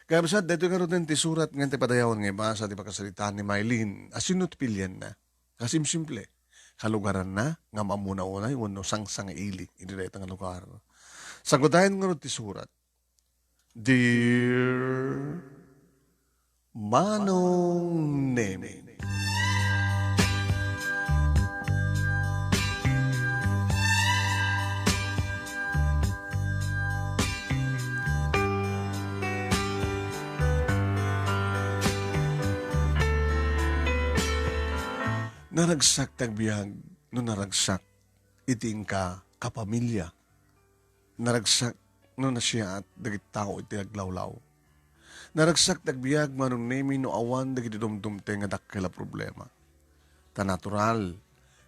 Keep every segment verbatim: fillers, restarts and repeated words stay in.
Kabsat, daytoy ngaruden ti surat nga ti padayawan nga ibasa ti pakasaritaan ni Mylene. Asino ti pilianna? Kasimsimple. Kalugaranna nga maamuna unay wenno sangsangaili iti dayta nga lugar. Sagutayen ngarud ti surat. Dear Manong Nemi. Naragsak ti agbiag no naragsak iti inka kapamilya. Naragsak no nasiaat dagiti tao iti aglawlaw. Naragsak ti agbiag, Manong Nemi, no awan dagiti dumdumteng nga dakkel a problema. Ta natural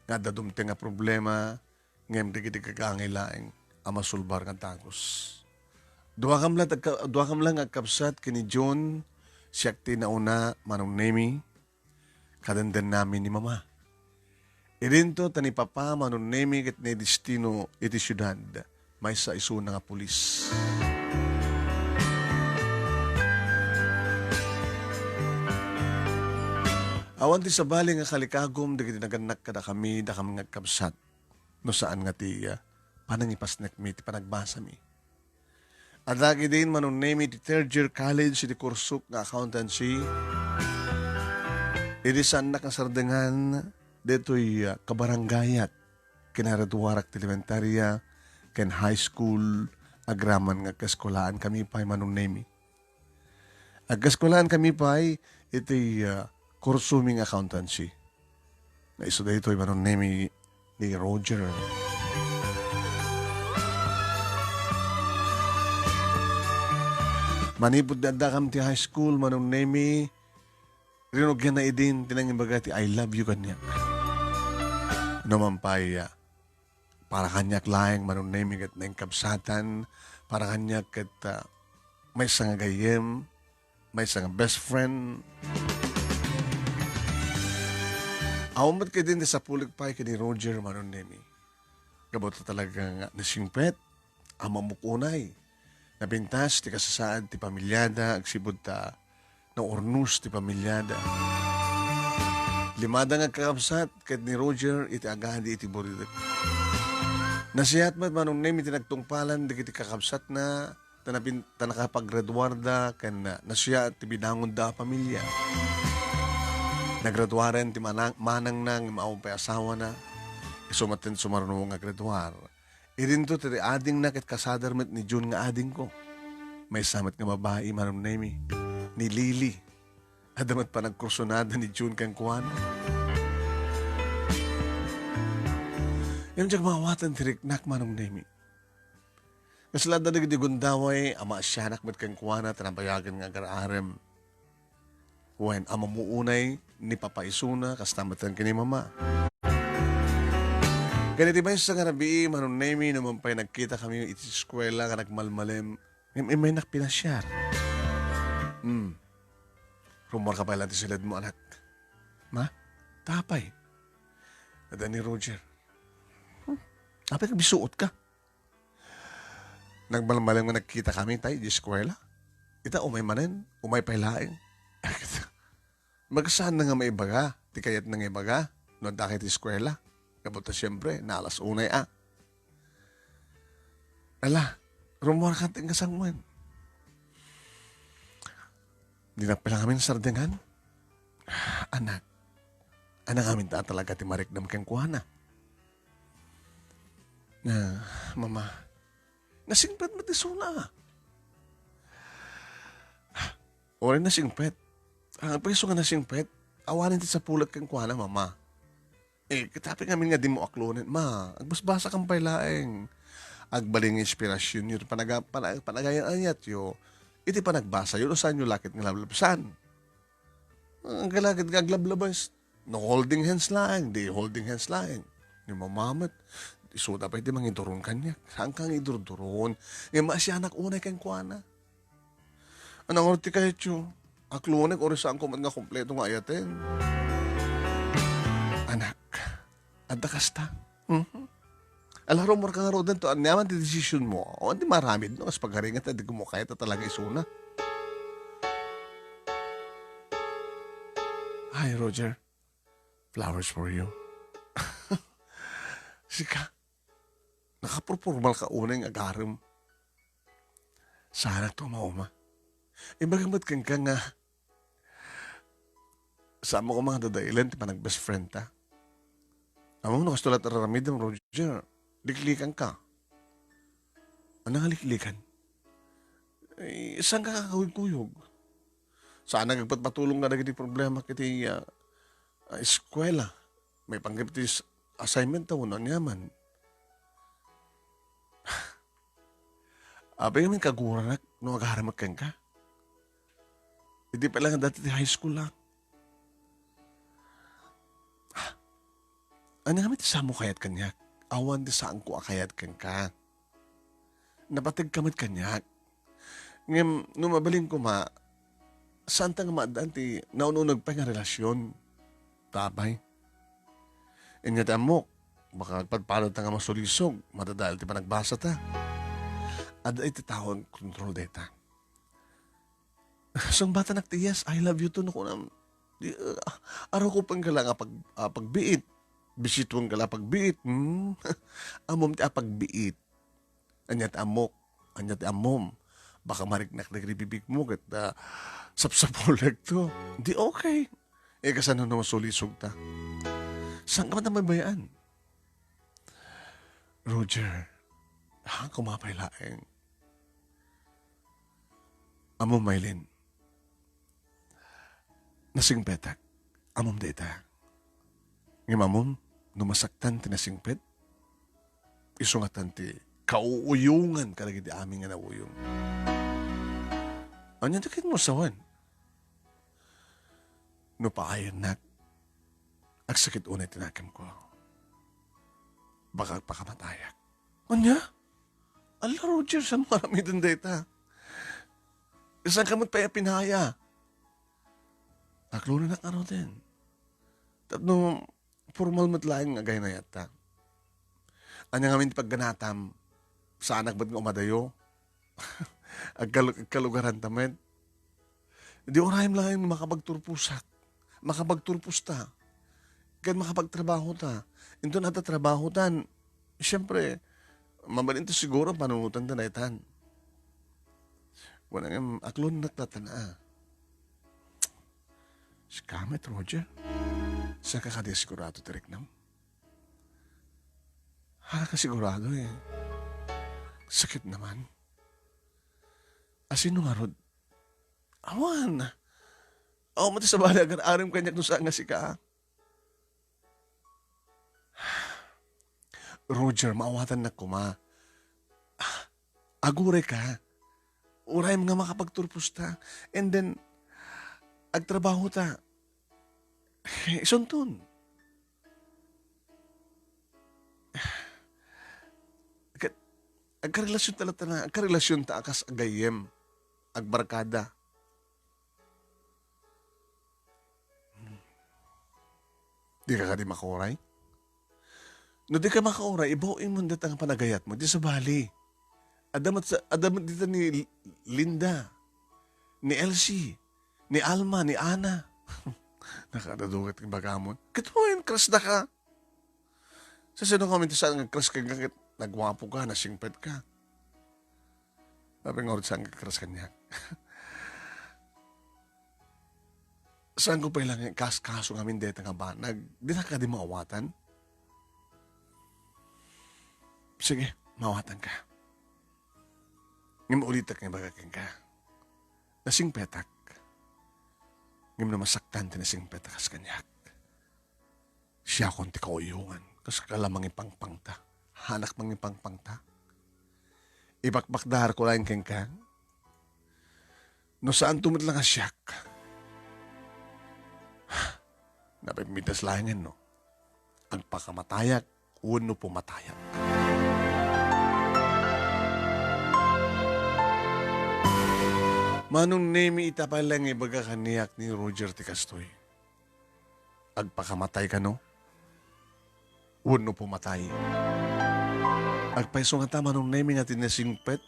nga adda dumteng a problema, ngem dagiti gagangay laeng a masulbar nga dagus. Duakam la agka-, duakam la nga agkabsat ken ni Jun, siak ti nauna, Manong Nemi, kadendennami ni Mama. Idinto ta ni Papa, Manong Nemi, ket naidestino iti siudad, maysa isuna nga pulis. Awan ti sabali nga kalikagum dagiti nagannak kadakami, dakami nga agkabsat, no saan nga ti, ah, panangipasnekmi ti panagbasami. Adda ketdin, Manong Nemi, ti third year college iti kursok nga accountancy. Idi saannak nga sardengan daytoy, ah, kabarangayat, kinaraduarak ti elementarya ken high school, agraman nga agkaeskuelaan kami pay, Manong Nemi. Agkaeskuelaan kami pay iti, ah, kursomi nga accountancy. Nga isu daytoy, Manong Nemi, ni Roger. Manipud di addakam ti high school, Manong Nemi, rinugianna idin ti nangibaga ti "I love you" kaniak. No man pay, ah, para kaniak laeng, Manong Nemi, ket nainkabsatan, para kaniak ket, ah, maysa nga gayyem, maysa nga best friend. Awan met ketdin ti sapulik pay ken ni Roger, Manong Nemi. Gapu ta talaga nga nasingpet a mammukunay. Napintas ti kasasaad ti pamiliada, agsipud ta naurnos ti pamiliada. Limada nga agkakabsat ket ni Roger iti agadi iti buridek. Nasiat met, Manong Nemi, ti nagtungpalan dagiti kakabsatna, ta napin-, ta nakapagraduarda ken, ah, nasiat ti binangonda a pamilia. Nagraduaren ti manang-, manangna ngem awan pay asawana. Isu met ti sumarno nga agraduar. Idinto ti adingna ket kasadar met ni Jun nga adingko. Maysa met nga babai, Manong Nemi, ni Lily. Adda met panagkursonada ni Jun kenkuana. Ngem diak maawatan ti riknak, Manong Nemi. Kasla adda dagiti gundaway a maasianak met kenkuana ta nabayagen nga agar-arem. Wen, a mammuunay ni Papa isuna, kasta met ken ni Mama. Ken iti maysa nga rabii, Manong Nemi, no man pay nagkitakami iti eskuela nga nagmalmalem, ngem immaynak pinasiar. Hmm. Rummuarka pay laeng ti siledmo, anak. Ma? Apay? Adda ni Roger. Hmm. Apay kagbisuotka? Nagmalmalem nga nagkitakami tay di eskuela. Ita, umay manen, umay pay laeng. Magsaan na nga maibaga ti kayatna nga ibaga no adda kay ti eskuela. Gapu ta siempre, naalas unay a. Ala, rummuarka ti ingasangmo. Dinak pay la ngamin sardengan. Anak, anak, amin ta talaga ti mariknam kenkuana. Na, Mama, nasingpet met isuna. Uray nasingpet. Ah, apay isu nga nasingpet? Awanen ti sapulek kenkuana, Mama. Eh, ket apay ngamin nga dimo aklonen? Ma, agbasbasakam pay laeng. Agbalin nga inspirasionyo, panaga-, pana-, panagayat-ayatyo. Iti panagbasayo, no saanyo la ket nga lablabsan. Ang galagad nga aglablabas, no holding hands laeng, di holding hands laeng. Ni Mama met, isuda pay ti mangiduron kaniak. Saan ka nga idurduron? Nga maasianak unay kenkuana. Anang ti kayatyo? Aklonek, uray saanko met nga kompleto nga ayaten. Anak, adda kasta. Mhm. Ala, rummuarka ngaruden to, ania man ti desisionmo? O, di maramid, no? Kas pagaringat, di mo kayat a talaga isuna. Hi, Roger. Flowers for you. Sika, nakapurpormal ka unay nga agarem. Saanak ti umauma. Imbagak met kenka nga, saan mo koma nga dadailen ti panag-best friend ta. Ammom no kastoy laeng ti ar-aramidem, Roger. Liklikan ka. Ania nga liklikan? Eh, saan ka kakuyog-kuyog? Saan nga agpatpatulong ka dagiti problema iti, ah, ah, eskuela? Maipanggep ti s-, assignment ta wenno aniaman. Apay ngamin kaguranak no agaramidek kenka? Idi pa lang dati ti high school lang. Ania ngamin ti saanmo kayat kaniak? Awan ti saanko a kayat kenka. Napategka met kaniak. Ngem no mabalin koma, saanta nga maaddaan ti naun-uneg pay nga relasyon. Apay. Ania ti ammok, baka agpadpadata nga masulisog, madadael ti panagbasata. Adda iti tao nga kontrol dayta. Sungbatanak ti yes, I love you too, no kunam. Di, ah, arukopenka la nga pag-, ah, pagbiit. Bisituenka la pagbiit. Hmm? Ammom ti apagbiit. Ania ti ammok? Ania ti ammom? Baka mariknak dagiti bibigmo ket, ah, sapsapulekto. Di okay. Eh, kasano no masulisog ta? Saan ka man ta mabayaan? Roger, ha, kumapay laeng. Ammom, Maylin, nasingpetak. Ammom dayta. Ngem ammom, no masaktan ti nasingpet, isu ngatan ti kauuyongan kadagiti amin nga nauyong. Ania ti ket mo sawen? No paayennak, agsakit unay ti nakemko. Baka agpakamatayak. Ania? Ala, Roger, saanmo nga aramiden dayta? Saanka met pay a pinaya? Aklonanak ngaruden. Tapno formal met laeng nga agaynayatta. Ania ngamin ti pagganatam? Saanak met nga umadayo? Agkal-, agkalugaranta met. Di urayem laeng makapagturposak, makapagturposta, ken makapagtrabahota. Inton adda trabahotan, siyempre, mabalin ti siguro panunoten ti daytan. Wen, ngem, aklonnak daytan a. Sika met, Roger. Saanka kadi sigurado ti riknam? Hala ka sigurado eh. Sakit naman. Asino ngarud? Awan. Awan met ti sabali agar-arem kaniak no saan nga sika. Roger, maawatannak koma. Ah, agurayka. Urayem nga makapagturposta. And then, agtrabahota. Isunton. Ket, agkarelasionta latta, agkarelasionta a kas gayyem, agbarkada. Dika kadi makauray? No dika makauray, ibaw-im dayta nga panagayatmo, di sabali. Adda met sa-, adda met dita ni Linda, ni Elsie, ni Alma, ni Ana. Nakadadugat ti bagamon. Ket wen, crush daka. Sa sino kami ti saan nga crush kenka ket nagwapo ka, nasingpet ka? Apay ngarud saan nga crush kaniak? Saanko pay lang ikaskaso ngamin dayta nga banag. Dika kadi maawatan? Sige, maawatanka. Ngem ulitek nga ibaga kenka. Nasingpetak. Ngem no masaktan ti nasingpet a kas kaniak, siakon ti kauyongan. Kas kala mangipangpangta. Hanak mangipangpangta. Ipakpakdaarko laeng kenka. No saanto met la nga siak, napimmitas laengen, no? Agpakamatayak wenno pumatayak. Manong Nemi, ita pay laeng nga ibaga kaniak ni Roger ti kastoy. Agpakamatay kano? Wenno pumatay? Agpayso ngata, Manong Nemi, nga ti nasingpet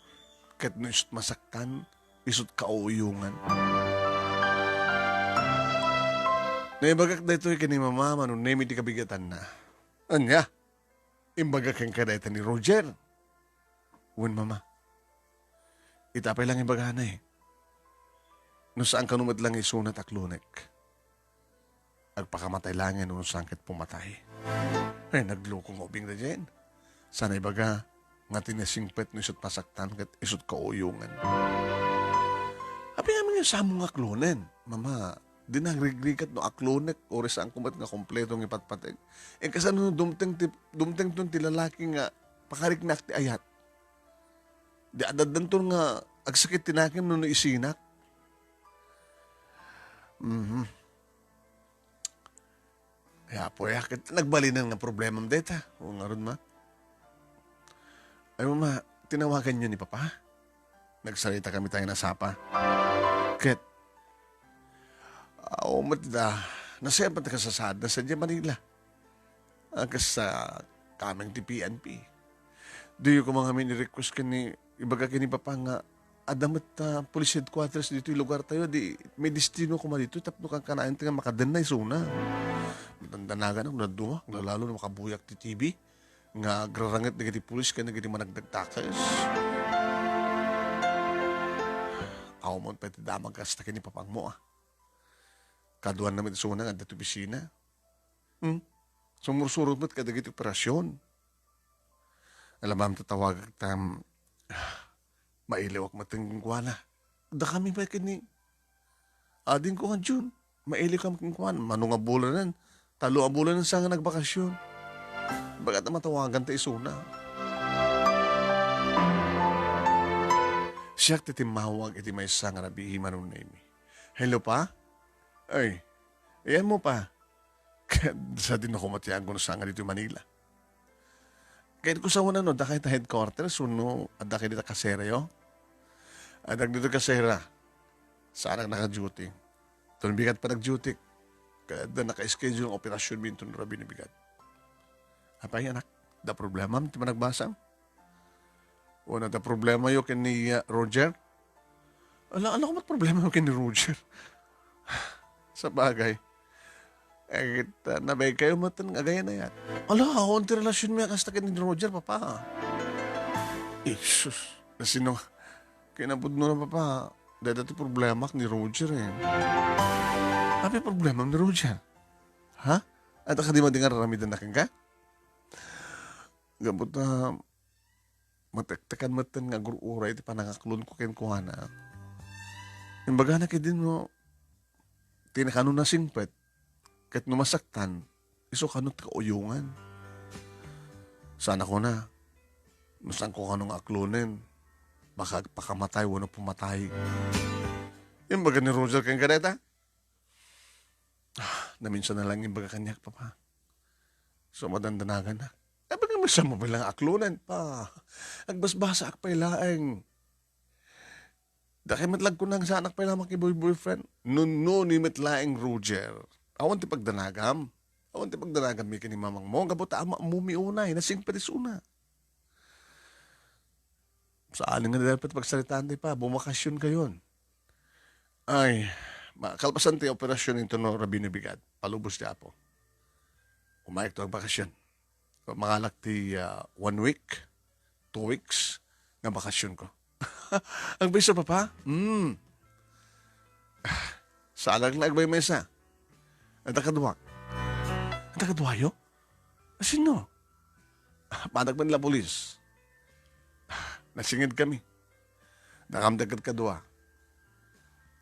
ket no isut masaktan, isut kauyongan. Naibagak daytoy ken ni Mama, Mano Nemi ti kabigatanna. Ania? Imbagak kenka dayta ni Roger. Wen, Mama. Ita pay lang ibagana eh. No saan kano met lang isuna ti aklonek. Agpakamatay laeng no saan ket pumatay. Ay, nagloko nga ubing da diay. Sana ibaga nga ti nasingpet no isut' masaktan ket isut' kauyongan. Apay ngamin nga saan mo nga aklonen? Mama, di nagrigrigak no aklonek, uray saanko met nga kompleto nga ipatpateg. Eh, kasano no dumteng ti, dumtengton ti lalaki nga pakariknak ti ayat? Di adda danton nga agsakit ti nakem no, no isinak. Mhm. Ay, apo, ya, ket nagbalinen nga problemam dayta. O, ngarud, Ma. Ay, Ma, tinawaganyo ni Papa? Nagsarita kami tayo na sapa. Ket, aw, met da, nasayap met kasasaad na sa Manila. Akas sa kameng ti P N P. Diyo koma ngamin i-request ken ni, ibaga ken ni Papa nga adda met, ah, police headquarters ditoy lugar tayo, di may destino koma ditoy tapno kankanayon ti nga makadenna isuna. Dandanagan ako, naduma, lalo na makabuyak ti T V nga agraranget dagiti pulis ken dagiti managdagdakes. Aw, mon pay ti damag kasta ken ni Papangmo, ah. Kaduan na met isuna nga adda ti opisina. Hmm? Sumursurot met kadagiti operasyon. Alamam, tatawagak tam, mailiwak met kenkuana. Dakami met ken ni adingko nga Jun. Mailiwkam kenkuana. Mano nga bulanen? Tallo a bulanen sa nga nagbakasyon. Bagat a matawagan ta isuna. Siak ti timmawag iti maysa nga rabii, Mano Nemi. Hello, Pa? Ay, ayanmo, Pa? Ket sadino koma ti anggo no saan nga ditoy Manila. Ket ko sa una no, adda kay ta headquarters wenno adda kay dita kaserayo? Adda ditoy kasera. Saanak naka-duty. Ton bigat pa nag-duty. Ket adda naka-schedule nga operasyonmi inton rabii no bigat. Apay, anak, adda problemam ti managbasam? Wen adda problemayo ken ni, ah, Roger? Ala, ala, koma ti problemayo ken ni Roger. Sabagay. Eh, ket, ah, nabayag kayo met nga agayan-ayat. Ala, awan ti relasyonmi a kasta ken ni Roger, Papa. Jesus, nasino? Kinapudno na, Papa. Dayta ti problema ken ni Roger, eh. Apay problema ni Roger? Ha? Adda kadi madi nga ar-aramidenna kenka? Gapu ta matektekan metten nga agur-uray ti panangaklonko kenkuana. Imbagana ketdin no, ti nakano nasingpet, ket no masaktan, isu kano ti kauyongan. Sana kuna, no saanko kano nga aklonen, baka agpakamatay wenno pumatay. Imbaga ni Roger kenka dayta? Ah, naminsan na lang imbaga kaniak, Papa. So, madandanagan na. Apay nga maysa mo pay lang aklonen, Pa. Agbasbasaak pay laeng. Dakay met la agkuna nga saanak pay la makiboy-boyfriend. Nunno ni met laeng Roger. Awan ti pagdanagam. Awan ti pagdanagam mi ken ni mamangmo. Gapu ta ammomi unay. Nasingpet isuna. Saan nga dapat pagsaritaan ti pa, bumakasyon kayon. Ay, ma-, kalpasan ti operasyon inton no rabii no bigat, palubos ti Apo. Umayek to agbakasyon. Mangalak ti, ah, one week, two weeks, nga bakasyon ko. Agbayso, Papa? Hmm. Salag na agbaymaysa. Adda kaduak. Adda kaduayo? Sino? Panak man la pulis. Nasinged kami. Nakamtek ket kadua.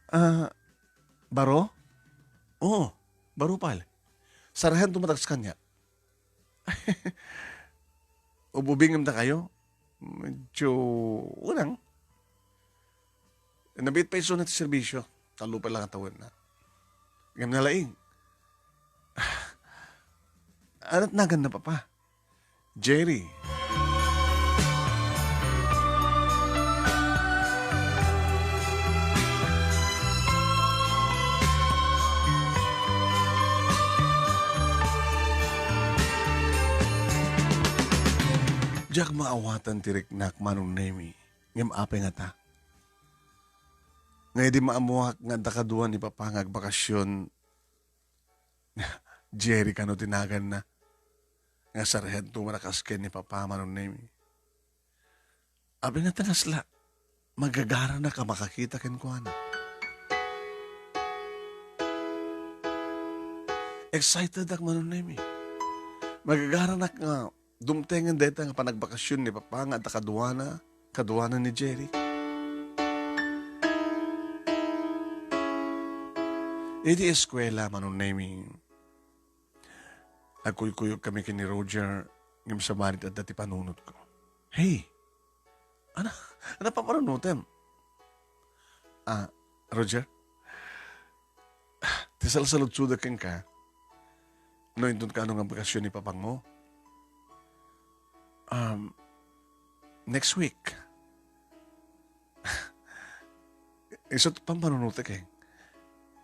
Ah, baro? Oo, baro pal. Sarahen tumatag sa kanya. Ububingem ta kayo? Medyo, unang. Nabit pa iso na ti serbisyo. Talo pa lang tawen na. Ngem nalaing. Anat nagan na, Papa? Jerry. Diak maawatan ti riknak, Manong Nemi. Ngem apay ngata? Nga idi maammoak nga adda kadua ni Papa nga agbakasyon, Jerry kano ti naganna. Nga sarhento man a kas ken ni Papa, Manong Nemi. Apay nga ta kasla, magagaranak a makakita kenkuana. Excited ak, Manong Nemi. Magagaranak nga dumtengen dayta nga panagbakasyon ni Papa nga adda kaduana, kaduana ni Jerry. Idi eskuela, Manong Nemi, nagkuykuyog kami ken ni Roger, ngem sabali adda ti panunotko. Hey! Ano? Ano pampanunotem? Ah, Roger? Ti salsaludsodak kenka, no inton kano nga bakasyon ni Papangmo? Um, next week. Isu ti pampanunotek, eh.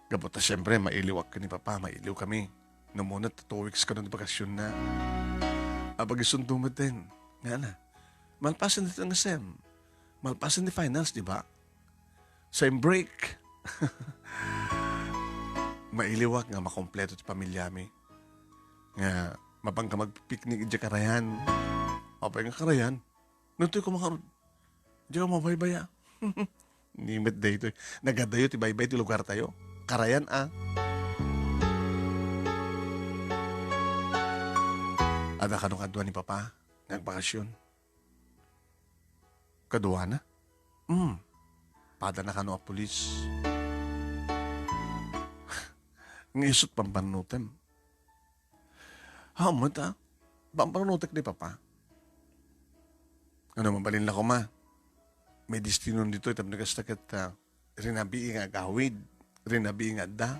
Gapu ta, siyempre, mailiwak ken ni Papa, mailiw kami. No umuna ta two weeks kano ti bakasyonna. Apag-isunto met din. Nga na. Malpasen dita nga sem. Malpasen ti finals, di ba? Sem break. Mailiwak nga makompleto ti pamilyami. Nga mapanka magpiknik idiay karayan. Apay nga karayan? Natoy ko makarod. Diay ka mabaybaya. Ni met daytoy. Nagadayo ti baybay ti lugartayo. Karayan, a. Adda kano kadua ni Papa nga agbakasyon? Kaduana? Hmm. Padana kano a pulis? Nga isut pampanunotem. Haan met, a. Pampanunotek ni Papa. Ano, mabalin la koma. May destinon ditoy, tapno kasta ket, a, rinabii nga agawid, rinabii nga adda.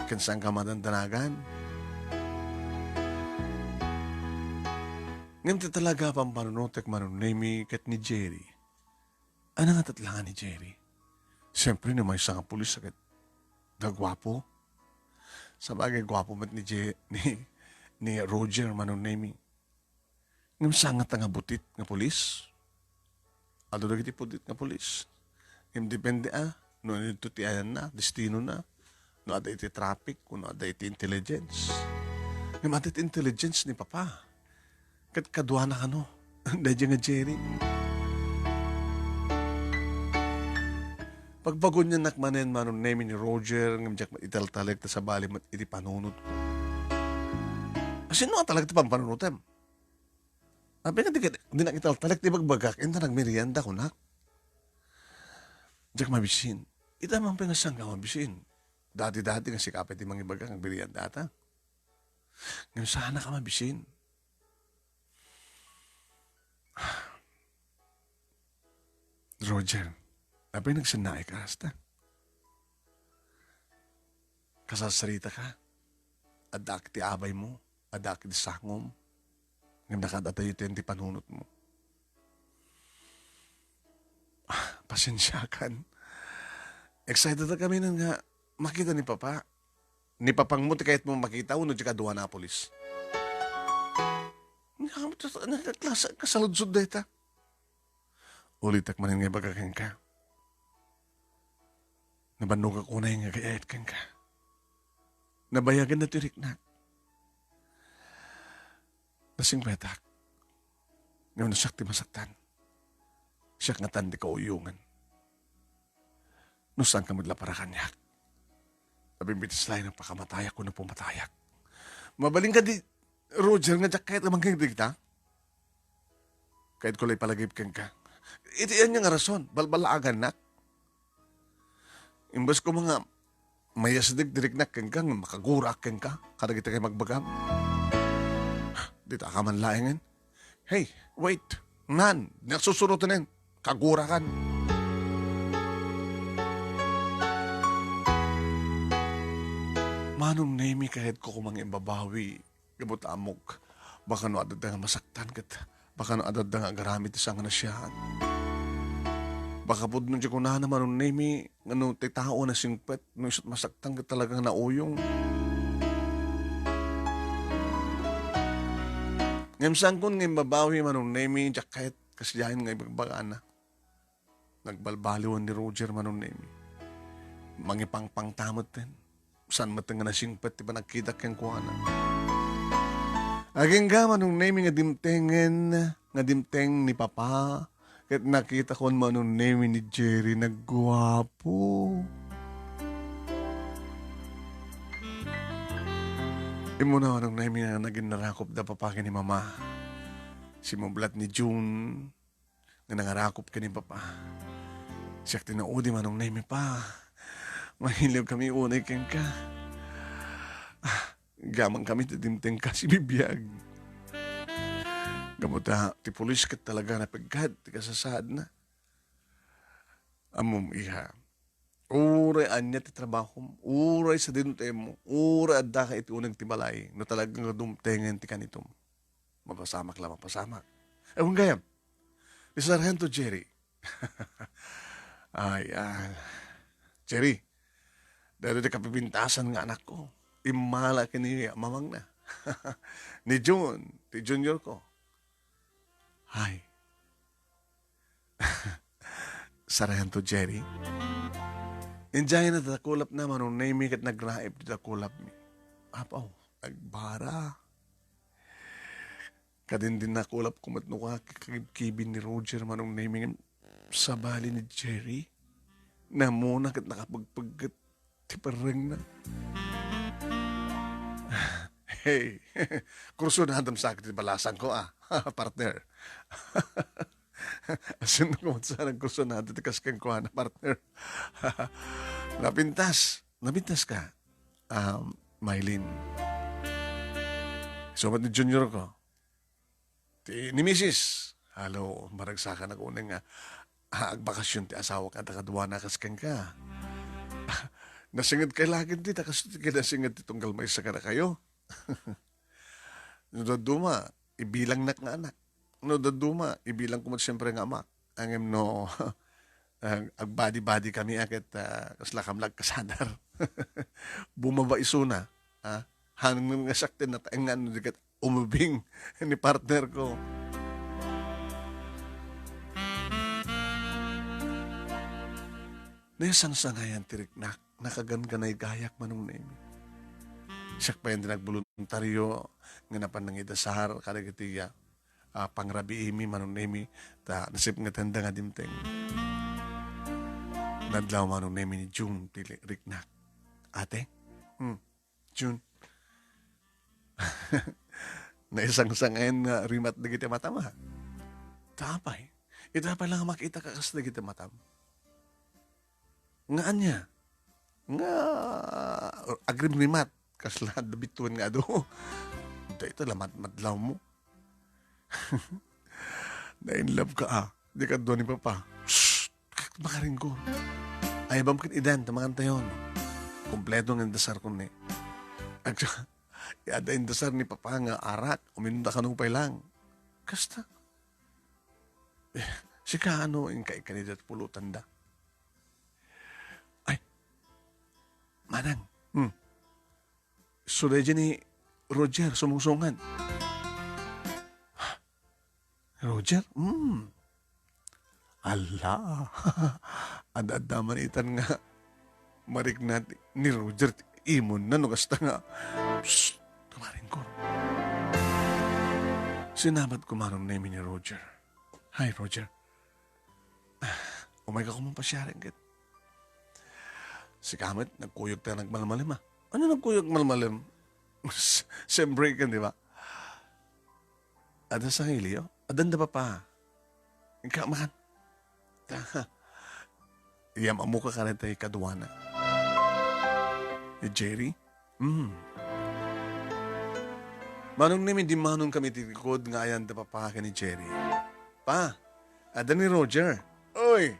Ken saanka madandanagan. Ngem ti talaga a pampanunotek, Manong Nemi, ket ni Jerry. Ano nga tatlangan ni Jerry? Siyempre, ni maysa nga pulis, ket nga guapo. Sabagay, guapo met ni Je-, ni, ni Roger, Manong Nemi. Ngem saan nga ta nga butit nga pulis? Adu dagiti butit nga pulis. Ngem depende, a, no ania ti ayanna, destinona, no adda iti traffic, wenno adda iti intelligence. Ngem adda iti intelligence ni Papa. Ket kaduana kano, daydiay nga Jerry. Pagbaguniannak manen, Manong Nemi, ni Roger, ngem diak italtalek ta sabali met iti panunotko. Asino nga talaga ti pampanunotem? Apay nga di ka, dinak italtalek ti bagbagak, inton nagmerienda, kunak. Diak mabisin. Ita man pay nga saanka mabisin. Dati-dati nga sika pay ti mangibaga nga agmerienda ta. Ngem saanka mabisin. Roger, apay nagsennaay ka kasta? Kasarsaritaka. Addaak ti abaymo, addaak ti sangom. Ngem nakaad-adayo ti panunotmo. Ah, pasensiakan. Excited kami nga makita ni Papa. Ni Papangmo ti kayatmo makita wenno ti kaduana a pulis? Nga, nga, nga klase kasaludsod dayta? Ulitek manen nga ibaga kenka. Nabannogak unay nga agayayat kenka. Nabayagen na ti riknak. Nasingpetak. Ngem no siak ti masaktan, siak ngatan ti kauyongen. No saanka met la para kaniak, nabimbitas laeng a pakamatayak wenno pumatayak. Mabalin kadi, Roger, nga diak kayat a mangngeg dagita? Kayatko la ipalagip kenka. Iti ania nga rason, balbalaagannak. Imbes koma nga mayasdeg ti riknak kenka, nga makagurak kenka kadagiti kaibagbagam. Dita ka man laengen. Hey, wait! Nan, nagsusuroten, kagurakan. Manong Nemi, kayatko koma nga imbabawi. Gapu ta ammok, baka no adda nga masaktan ket baka no adda nga agaramid ti saan nga nasiaen. Baka pudno ti kunana, Manong Nemi, nga no ti tao a nasingpet, no isu't masaktan ket talaga nga nauyong. Ngem saankon nga imbabawi, Manong Nemi, diak kayat kasidiaen nga ibagbagana. Nagbalbaliwan ni Roger, Manong Nemi. Mangipangpangta metten. saan met nga nasingpet ti panagkitak kenkuana. Agingga, Manong Nemi, nga dimtengen, nga dimteng ni Papa, ket nakitakon, Manong Nemi, ni Jerry nagguapo. Immuna, Manong Nemi, nga nagin narakop da Papa ken ni Mama. Simublat ni June nga nangarakop ken ni Papa. Siak ti naudi, Manong Nemi, Pa. Mailiwkami unay kenka. Ah, gamankami ti dimtengka sibibiag. Gapu ta ti pulis ket talaga napeggad ti kasasaadna. Ammom, iha, uray ania ti trabahom, uray sadino ti emmo, uray addaka iti uneg ti balay, no talaga nga dumtengen ti kanitom, mapasamak la mapasamak. Awan gayam, ni Sargento Jerry. Ay, ah, Jerry, daytoy ti kapipintasan nga anakko. Immala ken ni mamangna. Ni June, ti junior ko. Ay. Sargento Jerry. Idiay na ti dakulapna, Manong Nemi, ket nagraib ti dakulapmi. Apaw, nagbara. Kadin din nakulap ko met no kakibkibin ni Roger, Manong Nemi, ngem sabali ni Jerry. Namuna ket nakapagpagget ti perrengna. Hey, kursunadem sa ti balasangko, ah, partner. Asin ko met sa nagkursunada ti kas kenkuana, partner. Napintas. Napintas ka, um, Mylene. Sumat ni junior ko. Ti ni misis, alo, maragsakan ako unay nga, ah, agbakasyon ti asawak a ta kaduana kas kenka. Nasinged kay lakin ti, ta kas ti kinasinged ti tunggal maysa kadakayo. No dadduma, ibilangnak nga anak. No dadduma, ibilangko met siempre nga amak. Ngem no, ag-, agbadi-badi kami a ket, ah, kasla kam la agkasadar. Bumaba isuna, ah, haanna nga siak ti nataengan no di ket umubing ni partner ko. Naisangsangayan ti riknak, nakaganganay gayak, Manong Nemi. Siak pay ti nagboluntario nga napan nangidasar kadagiti, ah, pangrabiimi, Manong Nemi, ta nasipngetenda nga dimteng. Nadlaw, Manong Nemi, ni June ti li-, riknak. Ate? Hmm. June. Naisangsangayan nga rimat dagiti matam, a. Ta apay? Ita pay la nga makita ka kas dagiti matam. Nga ania? Nga agrimrimat. Kasla adda bituen nga adu. Dayta la mat-, madlawmo. Na-in love ka, a. Di kadua ni Papa. Shh! Makaringgo. Ay, bam ket idan, ta mangantayon. Kompleto nga indasar ko ni. Ag-, adda indasar ni Papa nga arak, uminum ta kano pay lang. Kasta. Eh, sika ano, inka ikanidat pulutan da. Ay, Manang. Hmm. Isu daydiay ni Roger, sumungsungad. Roger? Hmm. Ala. Ad-adda man itan nga mariknat ni Roger ti imonna no kasta nga. Psst, kumaring ko. Sinabat ko, Manong Nemi, ni Roger. Hi, Roger. Ah, umay ka koma pasiaren ket. Sika met, nagkuyog ta nagmalmalem, a. Ano nagkuyog malmalem? Siyempre, kan, di ba? Adda sangiliyo? Addan da Papa. Inka man. Ta, iyam-ammo ka kanita ikaduana. Ni Jerry? Hmm. Manong Nemi, dimmanon kami ti likod nga ayan da Papa ken ni Jerry. Pa, adda ni Roger. Oy!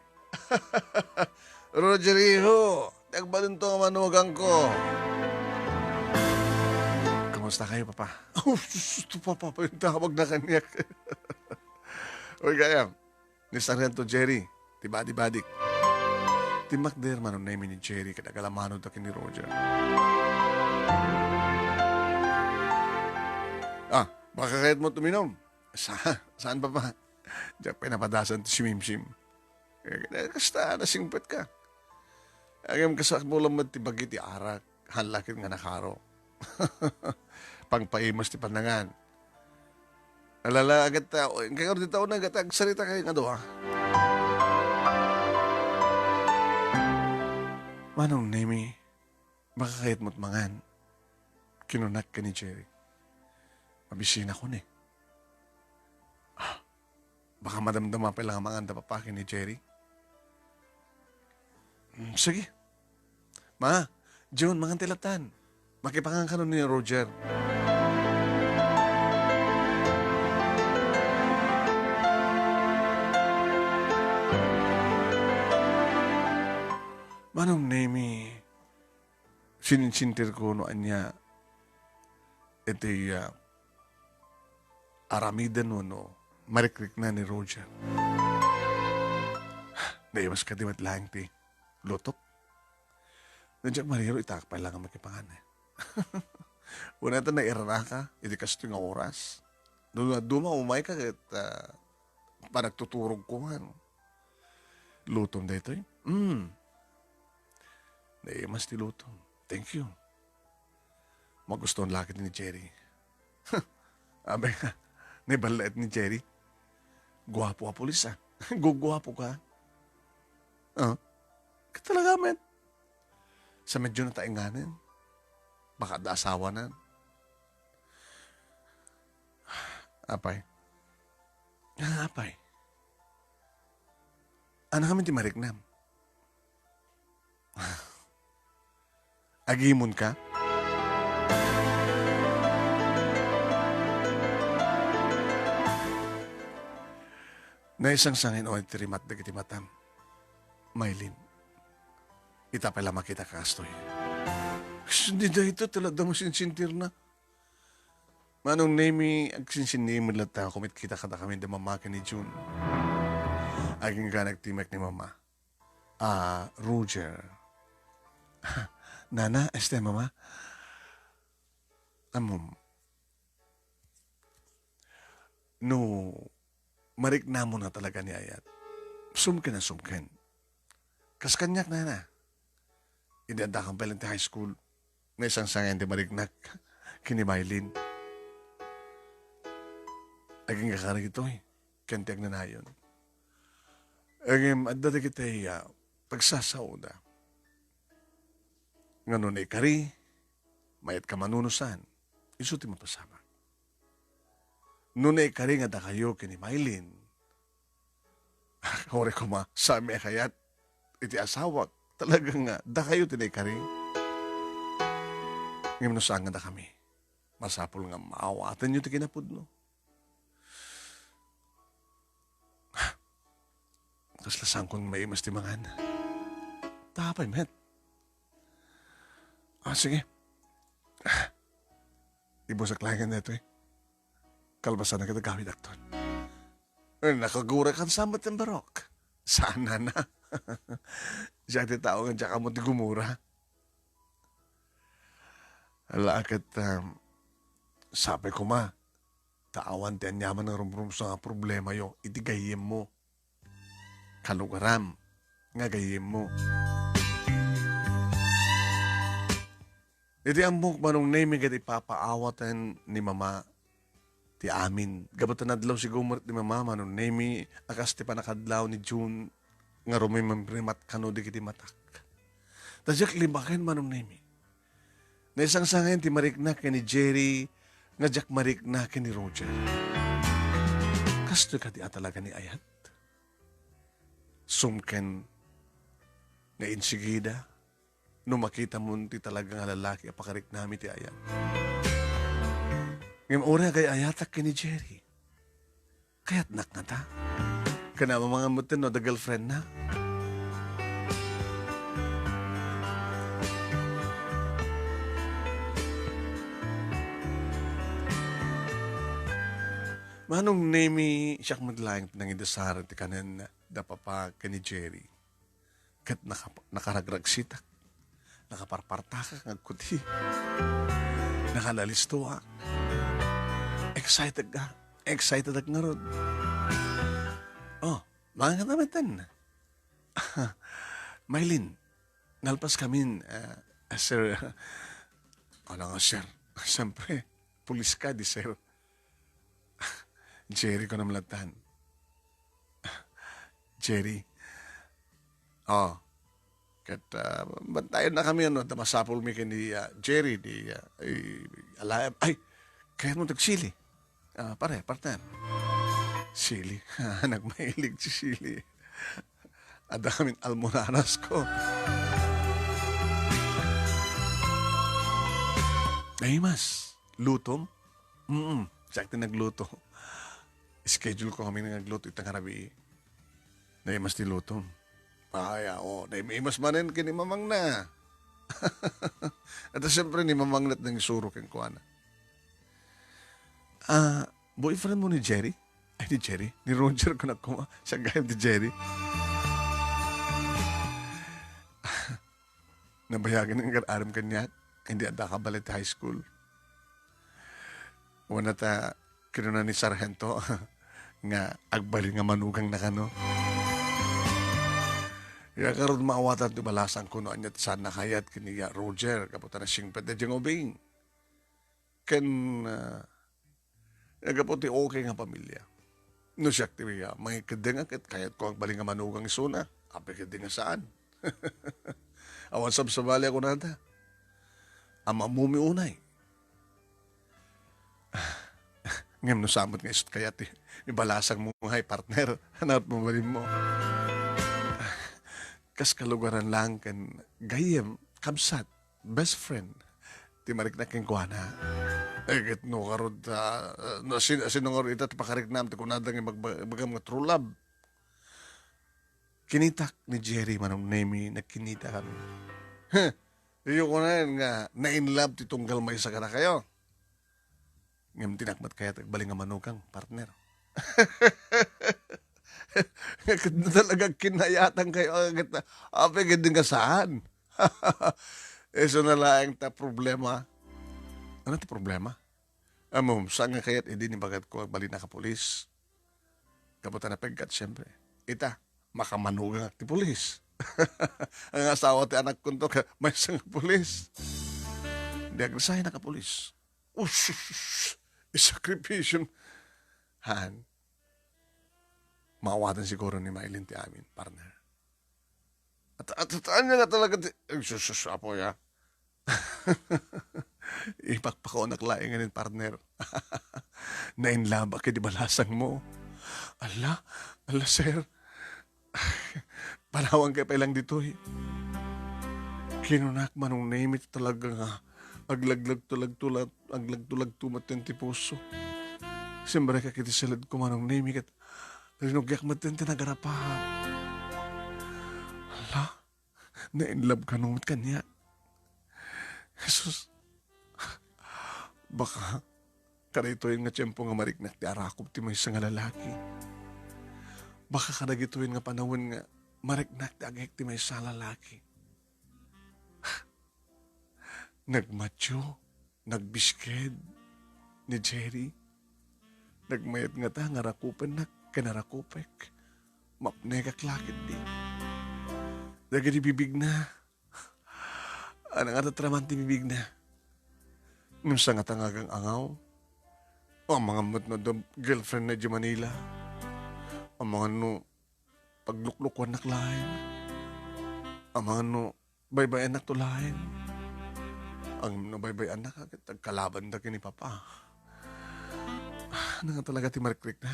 Roger, iho! Nagbalin to nga manugang ko. Kamusta kayo, Papa? Oh, sus, ito, Papa, pa yung tawag na kaniyak. Oy, kaya, ni Sargento Jerry, ti badi-badik. Timmakder, Manong Nemi, ni Jerry, ket agalamano da ken ni Roger. Ah, baka kayat mo tuminom? Sa-, saan, Papa? Diak pinapadasan ti simimsim. Eh, kasta, nasingpet ka. Agem kasakbulan met ti bagi ti arak. Hala ket nga nakaro. Pangpaimas ti pannangan. Alala, agat ta, kay dita una, agat agsarita kay nga dua. Manong Nemi, makakayat mo't mangan. Kinunak ken ni Jerry. Mabisina ko ni. Ah, baka madamdama pay la nga mangan da papa ken ni Jerry. Mm, sige. Ma, June, mangan ti latan. Makipangan kano ni Roger. Manong Nemi, sininsintir ko no ania iti, ah, aramiden wenno marikrikna ni Roger. Naimas kadi met laeng ti lutok. Diak mariro, itak pay la nga makipangan, eh. Una ta nairaraka iti kastoy nga oras. Duma, duma, umayka ket, ah, panagtuturog ko man. Lutom daytoy? Mm. Naimas ti lutom. Thank you. Magustuhan la ket ni Jerry. Abay, naiballaet ni Jerry. Guapo a pulis, ah. Guguapo ka. Ah, ket talaga met. Sa medyo nataenganen. Baka adda asawanan. Apay. Ah, apay. Ania ngamin ti mariknam? Agimon ka? Naisangsangen unay ti rimat dagiti matam. Maylin, ita pay la makita kastoy. Sus, dayta ti ladda mo sinsintirna. Manong Nemi, agsinsinni met latta a kumitkita kadakami da mama ken ni June. Agingga nagtimek ni mama. Ah, Roger. Nana, este mama. Ammom, no mariknamon a talaga ni ayat, sumken a sumken. Kas kaniak, nana. Idi addakam pay laeng ti high school, naisangsangen ti mariknak ken ni Maylin. Agingga kadagitoy ken ti agnanayon. Ngem adda dagiti, ah, pagsasaoda. Nga no naikari, mayat ka manunusan, isu ti mapasamak. No naikari nga dakayo ken ni Maylin, uray koma, saan a kayat iti asawak. Talaga nga, dakayo ti naikari. Ngem no saan nga dakami, masapul nga maawatanyo ti kinapudno. Kasla saankon maimas ti mangan. Tapay met. Ah, sige. Ibusak laeng daytoy. Kalpasan na kita gawid akton. Eh, nakagura kan sa met ti barok. Saan, nana? Siak ti tao nga diak ammo ti gumura. Ala ket, um, sapay koma, ta awan ti aniaman nga rumrumsua nga problemayo iti gayyemmo. Kalugaram nga gayyemmo. Iti ammok, Manong Nemi, ket ipapaawaten ni Mama ti amin. Gapu ta nadlaw sigumret ni Mama, Manong Nemi, a kas ti pannakadlaw ni June nga rumimrimrimat kano dagiti matak. Ta diak limaken, Manong Nemi. Naisangsangen ti mariknak ken ni Jerry nga diak marikna ken ni Roger. Kastoy kadi a talaga ni ayat? Sumken nga insigida no makitamon ti talaga nga lalaki a pakariknami ti ayat. Ngem uray agay-ayatak ken ni Jerry, kayatnak ngata? Ken amangan metten no adda girlfriendna? Manong Nemi, siak met laeng ti nangidasar ti kanen da Papa ken ni Jerry. Ket naka-, nakaragragsitak. Nakaparpartakak nga agkuti. Nakalalistoak. Excited ka? Excited ak ngarud. Oh, mangan ka metten. Maylin, nalpas kamin, ah, Ah, sir, ano nga, sir? Siyempre, pulis ka, di, sir? Jerry, kunam latan. Jerry. Oh. Ket, ah, bantayan na kami, ano, ta masapul mi ken ni, ah, Jerry, di, ah, ay, ala-, ay, kayat mo tagsili? Ah, pare, partner. Sili. Nagmahilig ti sili. Adda kamin almoranas ko. Ay, mas. Lutom? Mm, siak ti nagluto. Schedule ko kami nga agluto ita nga rabii. Naimas ti lutom. Ay, oo. Naimas manen ken ni mamangna. At siyempre, ni mamangna ti nangisuro kenkuana. Ah, boyfriend mo ni Jerry? Ay, ni Jerry? Ni Roger ko na kuma. Siya gayam ni Jerry. Nabayagan nga agar-aram kaniak. Hindi adda ka bali ti high school. Wana ta, kinuna ni Sargento nga agbalin nga manugang na kano. Ya, karud maawatan ti balasang ko no anya ti saan nakayat ken ni Roger, gapu ta nasingpet daydiay nga ubing. Ken, ah, gapu ti okay nga pamilya. No siak ti, ah, mangikeddeng a ket kayat ko agbalin nga manugang isuna. Apay ketdi nga saan. Awan sabsabali a kunada. Amammomi unay. Ngem no saan met nga isut kayat ti ibalasang mo ngay, partner, ania ti mabalin mo? Kas kalugaran lang ken gayyem, kabsat, best friend, ti mariknak kenkuana. Eh, ket no karud, ah, no, sin-, sino ngarud ita ti pakariknam ti kunada nga ibag-, ibagam nga true love? Kinitak ni Jerry, Manong Nemy, nagkinita kami. Heh, iyo kunaen nga na-in love ti tunggal maysa kadakayo. Ngem dinak met kayat agbalin nga manugang, partner. Nga ket talaga kinayatan kayo, ket, apay ket di nga saan. Isu na laeng ta problema. Ano ti problema? Ammom, saan nga kayat idi ni bagat ko agbalin a kapulis? Gapu ta napeggat, siyempre. Ita, makamanugangak ti pulis. Ang asawa ti anakkonto, ka-, maysa nga pulis. Di agresign a kapulis. Usus! Isakripisyon. Han, maawatan siguro ni Maylin ti amin, partner. At, at, at, anya nga talaga ti, ay, sus, sus, apo, ya. Ipakpakonak laeng nganin, partner. Nainlabak iti balasang mo. Ala, ala, sir. Panawan kay pay lang ditoy. Kinunak, Manong Nemy, talaga nga aglaglag tulagtulat, aglagtulagto met ti puso. Simbrek iti siled ko, Manong Nemy, ket rinugiak met ti nagarapahak. Ala, na-in love kano met kaniak. Jesus, baka kadaytoyen nga tiempo nga mariknak ti arakop ti maysa nga lalaki. Baka kadagitoyen nga panawen nga mariknak ti agek ti maysa a lalaki. Nagmatio, nagbisked ni Jerry. Nagmayat ngata nga rakupennak ken narakupek. Mapnekak la ketdi. Dagiti bibigna, ania nga tatraman ti bibigna? Ngem saan ngata nga agang-angaw? Amangan met no adda girlfriend na idiay Manila. Amangan no pagluklukuannak laeng. Amangan no baybay-annakto laeng. Ngem no baybay-annak, ket agkalabanda ken ni Papa. Ania nga talaga ti marikrikna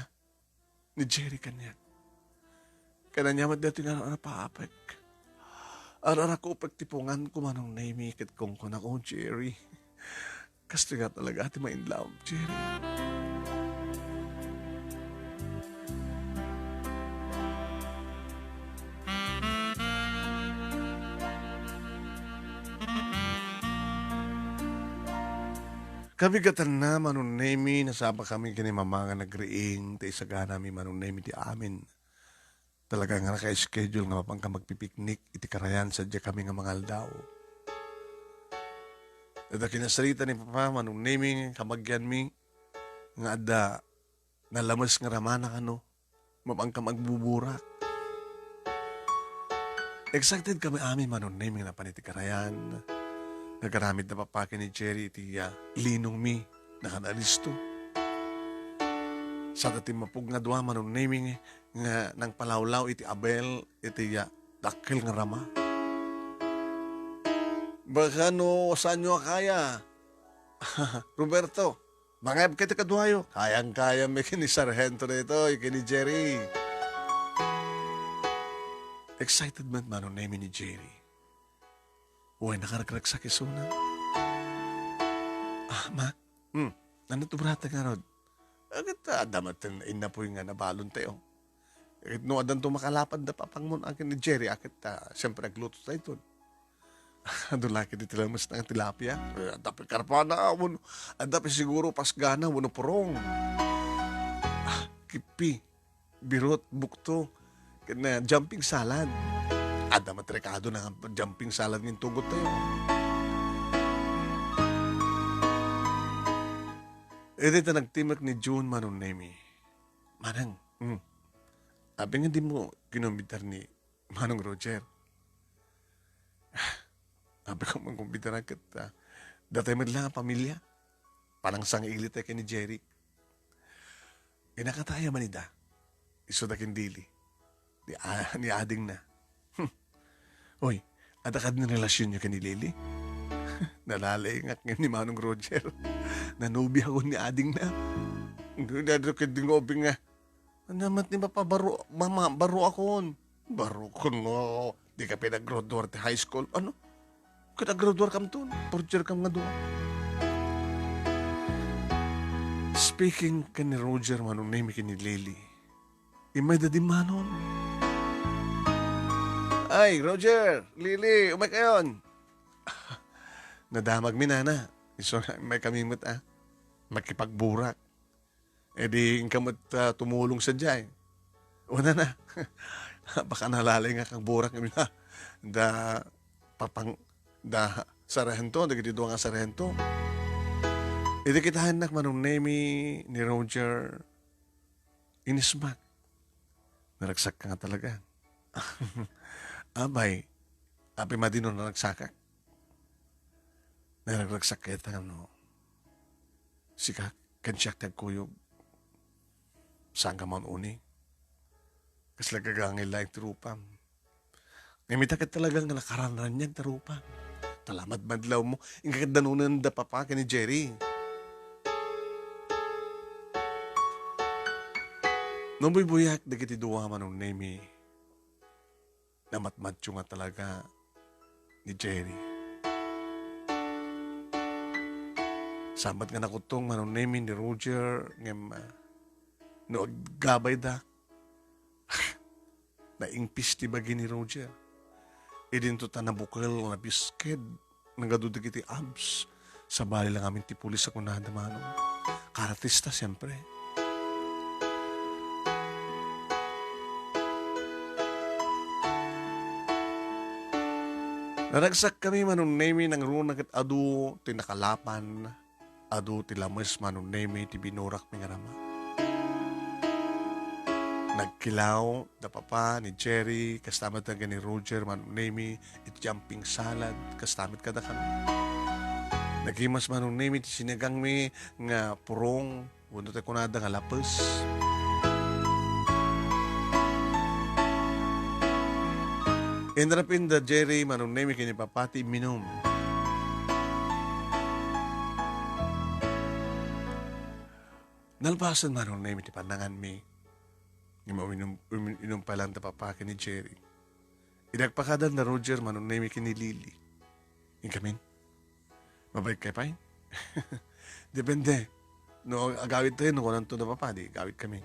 ni Jerry kaniak? Ket ania met daytoy nga ar-arapaapek? Ar-arakupek ti punganko, Manong Nemy, ket kunkunako, Jerry. Kastoy nga talaga ti ma-in love, Jerry. Kabigatanna, Manong Nemy, nasapakami ken ni Mama nga nagriing ta isaganami, Manong Nemy, ti amin. Talaga nga naka-schedule nga mapanka magpipiknik iti karayan sadiay kami nga mangaldaw. Adda kinasarita ni Papa, Manong Nemy, kabagianmi, nga adda nalames nga ramana kano, mapanka magbuburak. Excited kami amin, Manong Nemy, nga napan iti karayan. Nagaramid da papa ken ni Jerry iti, ah, linongmi, nakanaalisto. Sada timmapog nga dua, Manong Nemi, nga nangpalawlaw iti abel iti, ah, dakkel nga rama. Baka no, saan nyo kaya? Roberto, mangayab kayo ti kaduayo. Kayang-kaya mi ken ni Sargento daytoy, ken ni Jerry. Excited man Manong Nemi ni Jerry. Uy, nakaragsak isuna. Ah, ma? Hmm. Ano to, brata, nga rod? Agad ta, adda met innapoy nga nabalon tayo. Ket no addanto makalapad da papangmon akin ni Jerry, aket ta, siyempre, agluto tayo ton. Adu la ket iti lames na nga tilapia. Eh, adda pay karpana, wano, adda pay siguro pasgana, wano purong. Ah, kipi, birot, bukto, ken, eh, jumping salad. Adda met rekado na nga jumping salad nga intugot tayo. Iti ta nagtimek ni June Manong Nemi. Manang, hmm. Abi nga di mo kinumbidar ni Manong Roger. Abi ko man kumbidaran ket, ah, datay met la nga pamilya. Panangsang-ili tayo ken ni Jerry. Inakataya man ida. Isu da ken Lily. Ni, ah, ni adingna. Hmm. Oy, adda kadi relasyon nyo ken ni Lily? Nalalay nga ni Manong Roger. Nanobia ko ni adingna. Dado ket di nga ubing nga. Ano naman ni Papa, baro, mama, baro akon. Baro ko no. Di ka pinagraduar ti high school. Ano? Ket agraduar kam ton. Fourth year kam nga dua. Speaking ken ni Roger Manong Nemi ken ni Lily. Immay da dimmanon. Ay, Roger, Lily, umay kayon. Nadamag mi, nana. Isu nga, immay kami met, ah. Makipagburak. E di, inka met, ah, tumulong sadiay. Una na. Baka nalalay nga kang burak nga da papang, da sarento, dagiti dua nga sarento. Idi kitaennak Manong Nemi ni Roger, inismak. Naragsak ka nga talaga. Abay, apay madi no naragsakak? Naragragsak kayat nga no sika ken siak ti agkuyog. Saan ka man uni? Kasla gagangay laeng ti rupam. Ngem ita ket talaga nga nakaranraniag ti rupam. Talamat madlaw mo. Inka ket danunen da papa ken ni Jerry. No buybuyak dagiti dua Manong Nemi, namatmatyo nga talaga ni Jerry. Saan met nga nakuttong Manong Nemi ni Roger, ngem, ah, no aggabay da, naingpis ti bagi ni Roger. Idinto ta nabukel, nabisked, nagadu dagiti abs. Sabali lang amin ti pulis a kunada, Manong. Karatista, siempre. Naragsak kami, Manong Nemi, nangruna ket adu ti nakalapan, adu ti lames, Manong Nemi, ti binurakmi nga rama. Nagkilaw da papa ni Jerry, kasta met ken ni Roger, Manong Nemi, iti jumping salad, kasta met kadakami. Nagimas Manong Nemi ti sinigangmi nga purong, wenno ti kunada nga lapes. Inrapin da Jerry, Manong Nemi, ken ni papa ti imminum. Nalpasen Manong Nemi ti pannanganmi. Ngem uminum, umin-, inum pay laeng da papa ken ni Jerry. Idi agpakada da Roger, Manong Nemi, ken ni Lily. Inkamin? Mabayag kayo pay? Depende. No agawid tayo, no kunanto da papa, di agawid kami.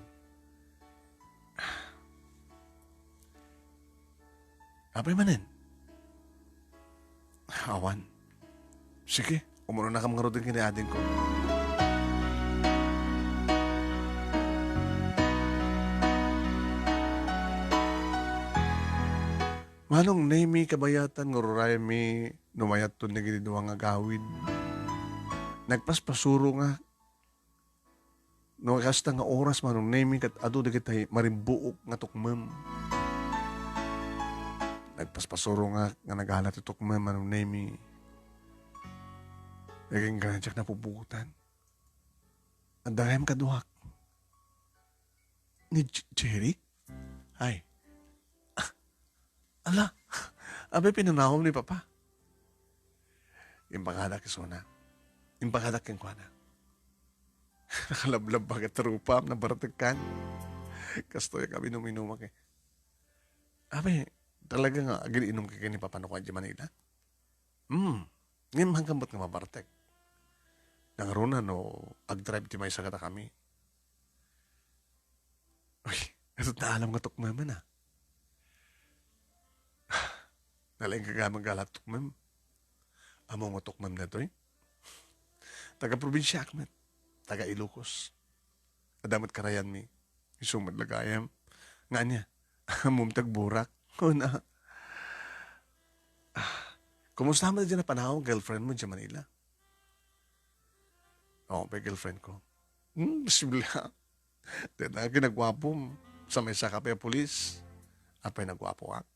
Apay manen? Awan. Sige, umunonakam ngarud ken ni adingko. Manong Nemi, kabayatan nga ururaymi no mayatton dagiti dua nga agawid. Nagpaspasuro nga no kasta nga oras, Manong Nemi, ket adu dagiti marimbuok nga tukmem. Nagpaspasuro nga, nga nagala ti tukmem, Manong Nemi. Nagingga diak napupugotan. Adda gayam kaduak. Ni J-, Jerry? Ay. Ah, ala. Abay, pinanawam ni Papa. Impakadak isuna. Impakadak kenkuana. Nakalablab baket rupam, nabartekkan. Kastoy kami numinumak eh. Abay, talaga nga, agin-inumka ken ni Papa no kua idiay Manila? Hmm. Ngem, haanka met nga mabartek. Nangruna no agdrive ti maysa kadakami. Uy, naalam nga tukmem, a. Nalaing ka gamin gala tukmem. Ammo nga tukmem daytoy? Taga-probinsiaak met. Taga-Ilocos. Adda met karayanmi. Isu met la gayam. Nga ania? Ammom ti agburak. Kuna. Ah, kumusta met diay a panaw, girlfriend mo diay Manila? Oo, may girlfriend ko. Hmm, bismillah. Dayta nga kinagwapom. Sa maysa ka pay a pulis. Apay nagwapoak?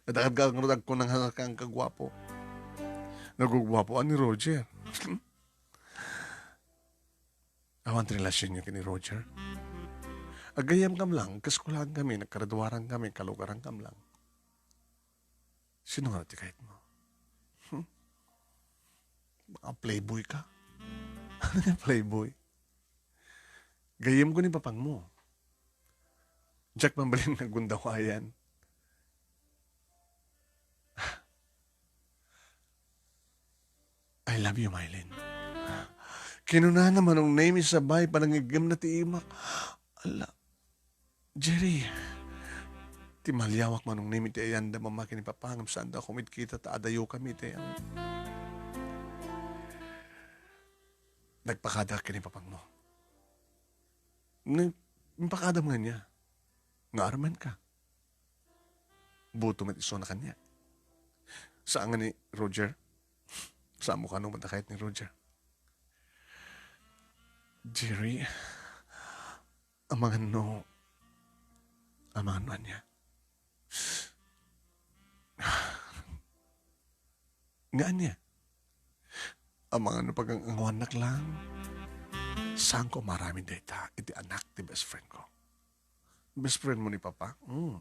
Adda ket ngarud agkunang nga kagwapo. Nagugwapoan ni Roger. Awan ti relasionyo ken ni Roger. Aggayamkam lang, agkaskolahan kami, nagkaraduaran kami, kalugaran kam lang. Sino nga ti kayatmo? Hmm? Baka playboy ka? Ano nga playboy? Gayyemko ni papangmo. Diak mabalin nga aggundawayan. I love you, Mylene. Kinunana Manong Nemy sabay panangiggemna ti imak. Ala, Jerry, ti maliawak Manong Nemy ti ayanda mamaki ni Papa ngem saanda a kumidkita ta adayokami iti ayan. Nagpakada ken ni papangmo. Nag-, impakadam nga niya. Nga armenka. Buto met isuna kaniak. Saan nga ni Roger? Saan mo kano met a kayat ni Roger? Jerry, amangan no, amangan no ania? Nga ania? Amangan no pagang-angawannak lang. Saanko maaramid dayta iti anak ti best friend ko. Best friend mo ni Papa? Hmm.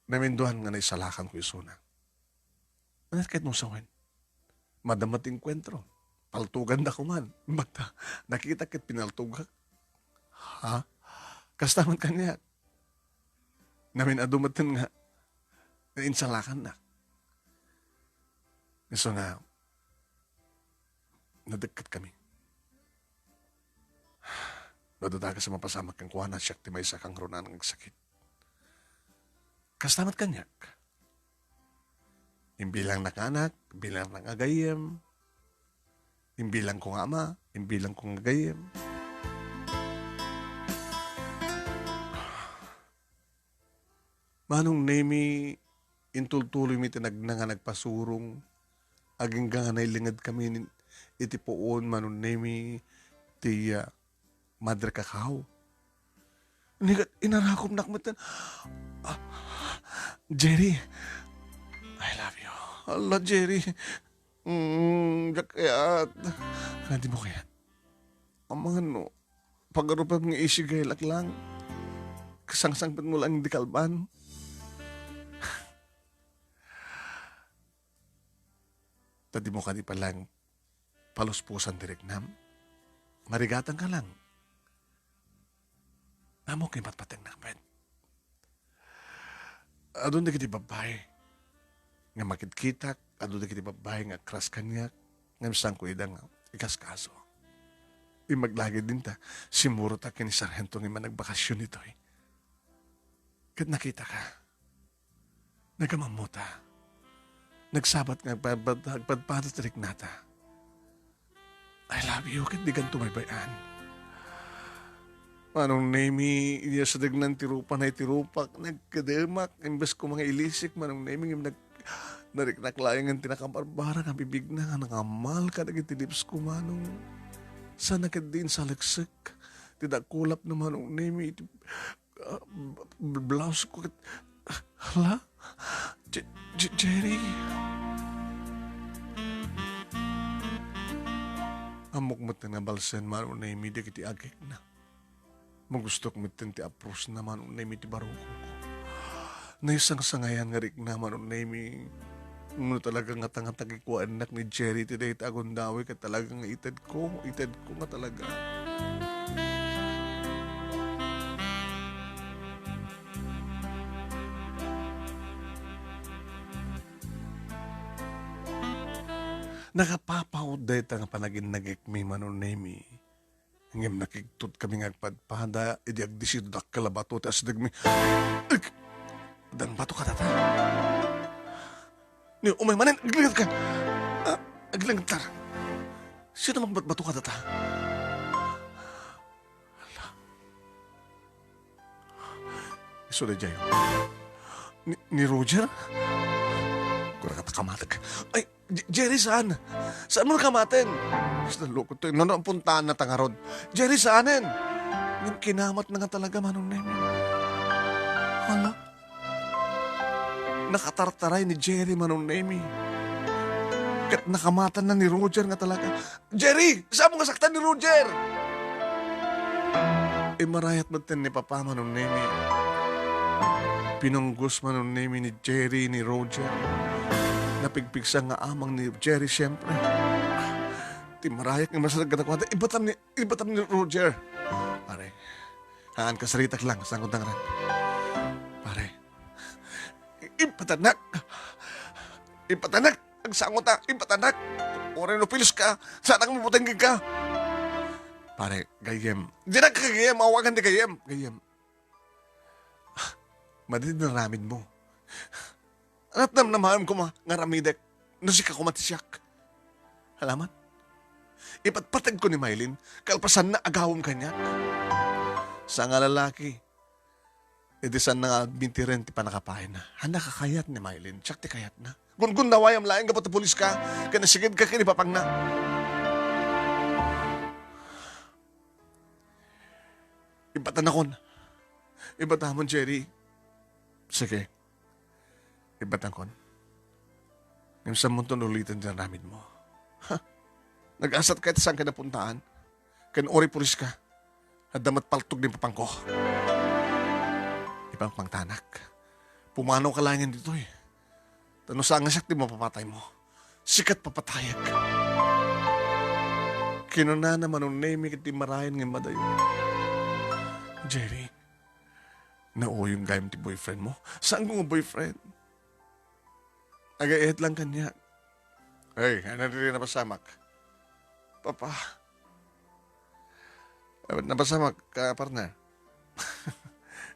Naminduan nga naisalakanko isuna. Ania ti kayatmo sawen? Madama ti engkuentro. Paltoganda koman. Basta, nakitak ket pinaltogak. Ha? Kasta met kaniak. Namin-adu metten nga, nga insalakannak. Isu nga, nadekketkami. No adda dakes a mapasamak kenkuana, siak ti maysa a kangrunaan nga agsakit. Kasta met kaniak. Imbilangnak nga anak, imbilangnak nga gayyem, imbilangko nga ama, imbilangko nga gayyem. Manong Nemy, intultuloymi ti nagna nga nagpasurong. Agingga nga nailingedkami iti puon, Manong Nemy, ti, ah, Madre Cacao. Ni ket inarakopnak metten. Ah, Jerry, I love you. Hala, Jerry. Mm, diak kayat. Nga dimo kayat? Amangan no, pagarupem nga isigay laklang. Kasangsangpetmo lang di kalban. Ta dimo kadi palang paluspusan ti riknam? Marigatangka lang. Ammok nga ipatpatengnak met. Adu dagiti babbai nga makitkitak, adu dagiti babbai nga agkras kaniak, ngem saanko ida nga ikaskaso. Immag la ketdin ta simmurotak ken ni Sargento nga imman agbakasyon ditoy. Ket nakitaka. Nagamammota. Nagsabat nga agpadpad-, agpadpada ti riknata. I love you, ket dikanto baybay-an. Manong Nemy, inya sadegnan ti rupa na iti rupak, nagkedemak, imbes ko nga ilisik, Manong Nemy, ngem nag-, nariknak laengen ti nakabarbara nga bibigna nga nangammal kadagiti lips ko, Manong. Sana ket di insaleksek ti dakulap na Manong Nemy, iti, ah, b-, blouse ko ket, hala? Ti-, J-, Jerry. Ammok met nga balsen, Manong Nemy, dagiti agekna. Magustok met ti approsna, Manong Nemy, ti barukongko. Naisangsangayan nga rikna, Manong Nemy. No talaga nga tangtagikuaennak ni Jerry ti dayta a gundaway, ket talaga nga itedko, itedko nga talaga. Nakapapaut dayta nga panaginnagekmi, Manong Nemy. Ngem nakigtot kami nga agpadpada idi agdesididak kalabato ti asidegmi. Ag-, addan bato kadata. Ni umay manen, aglangadka. Ah, aglangadka. Sino magbatbato kadata? Hala. Isu daydiay. Ni, ni Roger? Kunak ta kamatek. Ay, J-, Jerry, saan? Saanmo nakamaten? Basta loko to. Nano ang puntaan na tangarod? Jerry, saanen? Ngem kinamatna nga talaga, Manong Nemy. Hala. Nakatartaray ni Jerry, Manong Nemy. Ket nakamatenna ni Roger nga talaga. Jerry, saanmo nga saktan ni Roger? Immarayat metten ni Papa, Manong Nemy. Pinunggos, Manong Nemy, ni Jerry ni Roger. Napigpigsa nga amang ni Jerry, siyempre. Ti marayak nga masarag kadakuada, ibatam ni, ibatam ni Roger. Pare, haan, kasaritak lang, sangkot na ngaran. Pare, Impatanak! Impatanak! Agsangota! Impatanak! Uray no pulis ka, saanak mabuteng kenka! Pare, gayyem. Dinak ka gayyem, awagan ti gayyem. Gayyem. Madi ti naramid mo. Aniat namnamaem koma nga aramidek no sika koma ti siak. Alaman? Ipatpateg ko ni Maylin, kalpasanna agawem kaniak. Sa nga lalaki, Idi saan nga admitiren ti pannakapayna. Ania ka kayat ni Maylin? Siak ti kayatna. Gunggundawayam laeng gapu ta pulis ka, ken nasiged ka ken ni papangna. Ibatanakon. Ibatamon, Jerry. Sige. Ibatakon. Ngem saanmonto uliten ti aramid mo. Ha? Nag-asat ka iti saan ka napuntaan? Ken uray pulis ka. Adda met paltog ni papangko. Ipangpangtanak. Pumanaw ka laengen ditoy. Ta no saan nga siak ti mapapatay mo, sikat papatayek. Kinunana, Manong Nemy, ket immarayan nga immadayo. Jerry, nauyong gayam ti boyfriend mo? Saanko nga boyfriend? Agay-ayat lang kaniak. Hey, ania ti napasamak? Papa. Ah, napasamak ka, partner?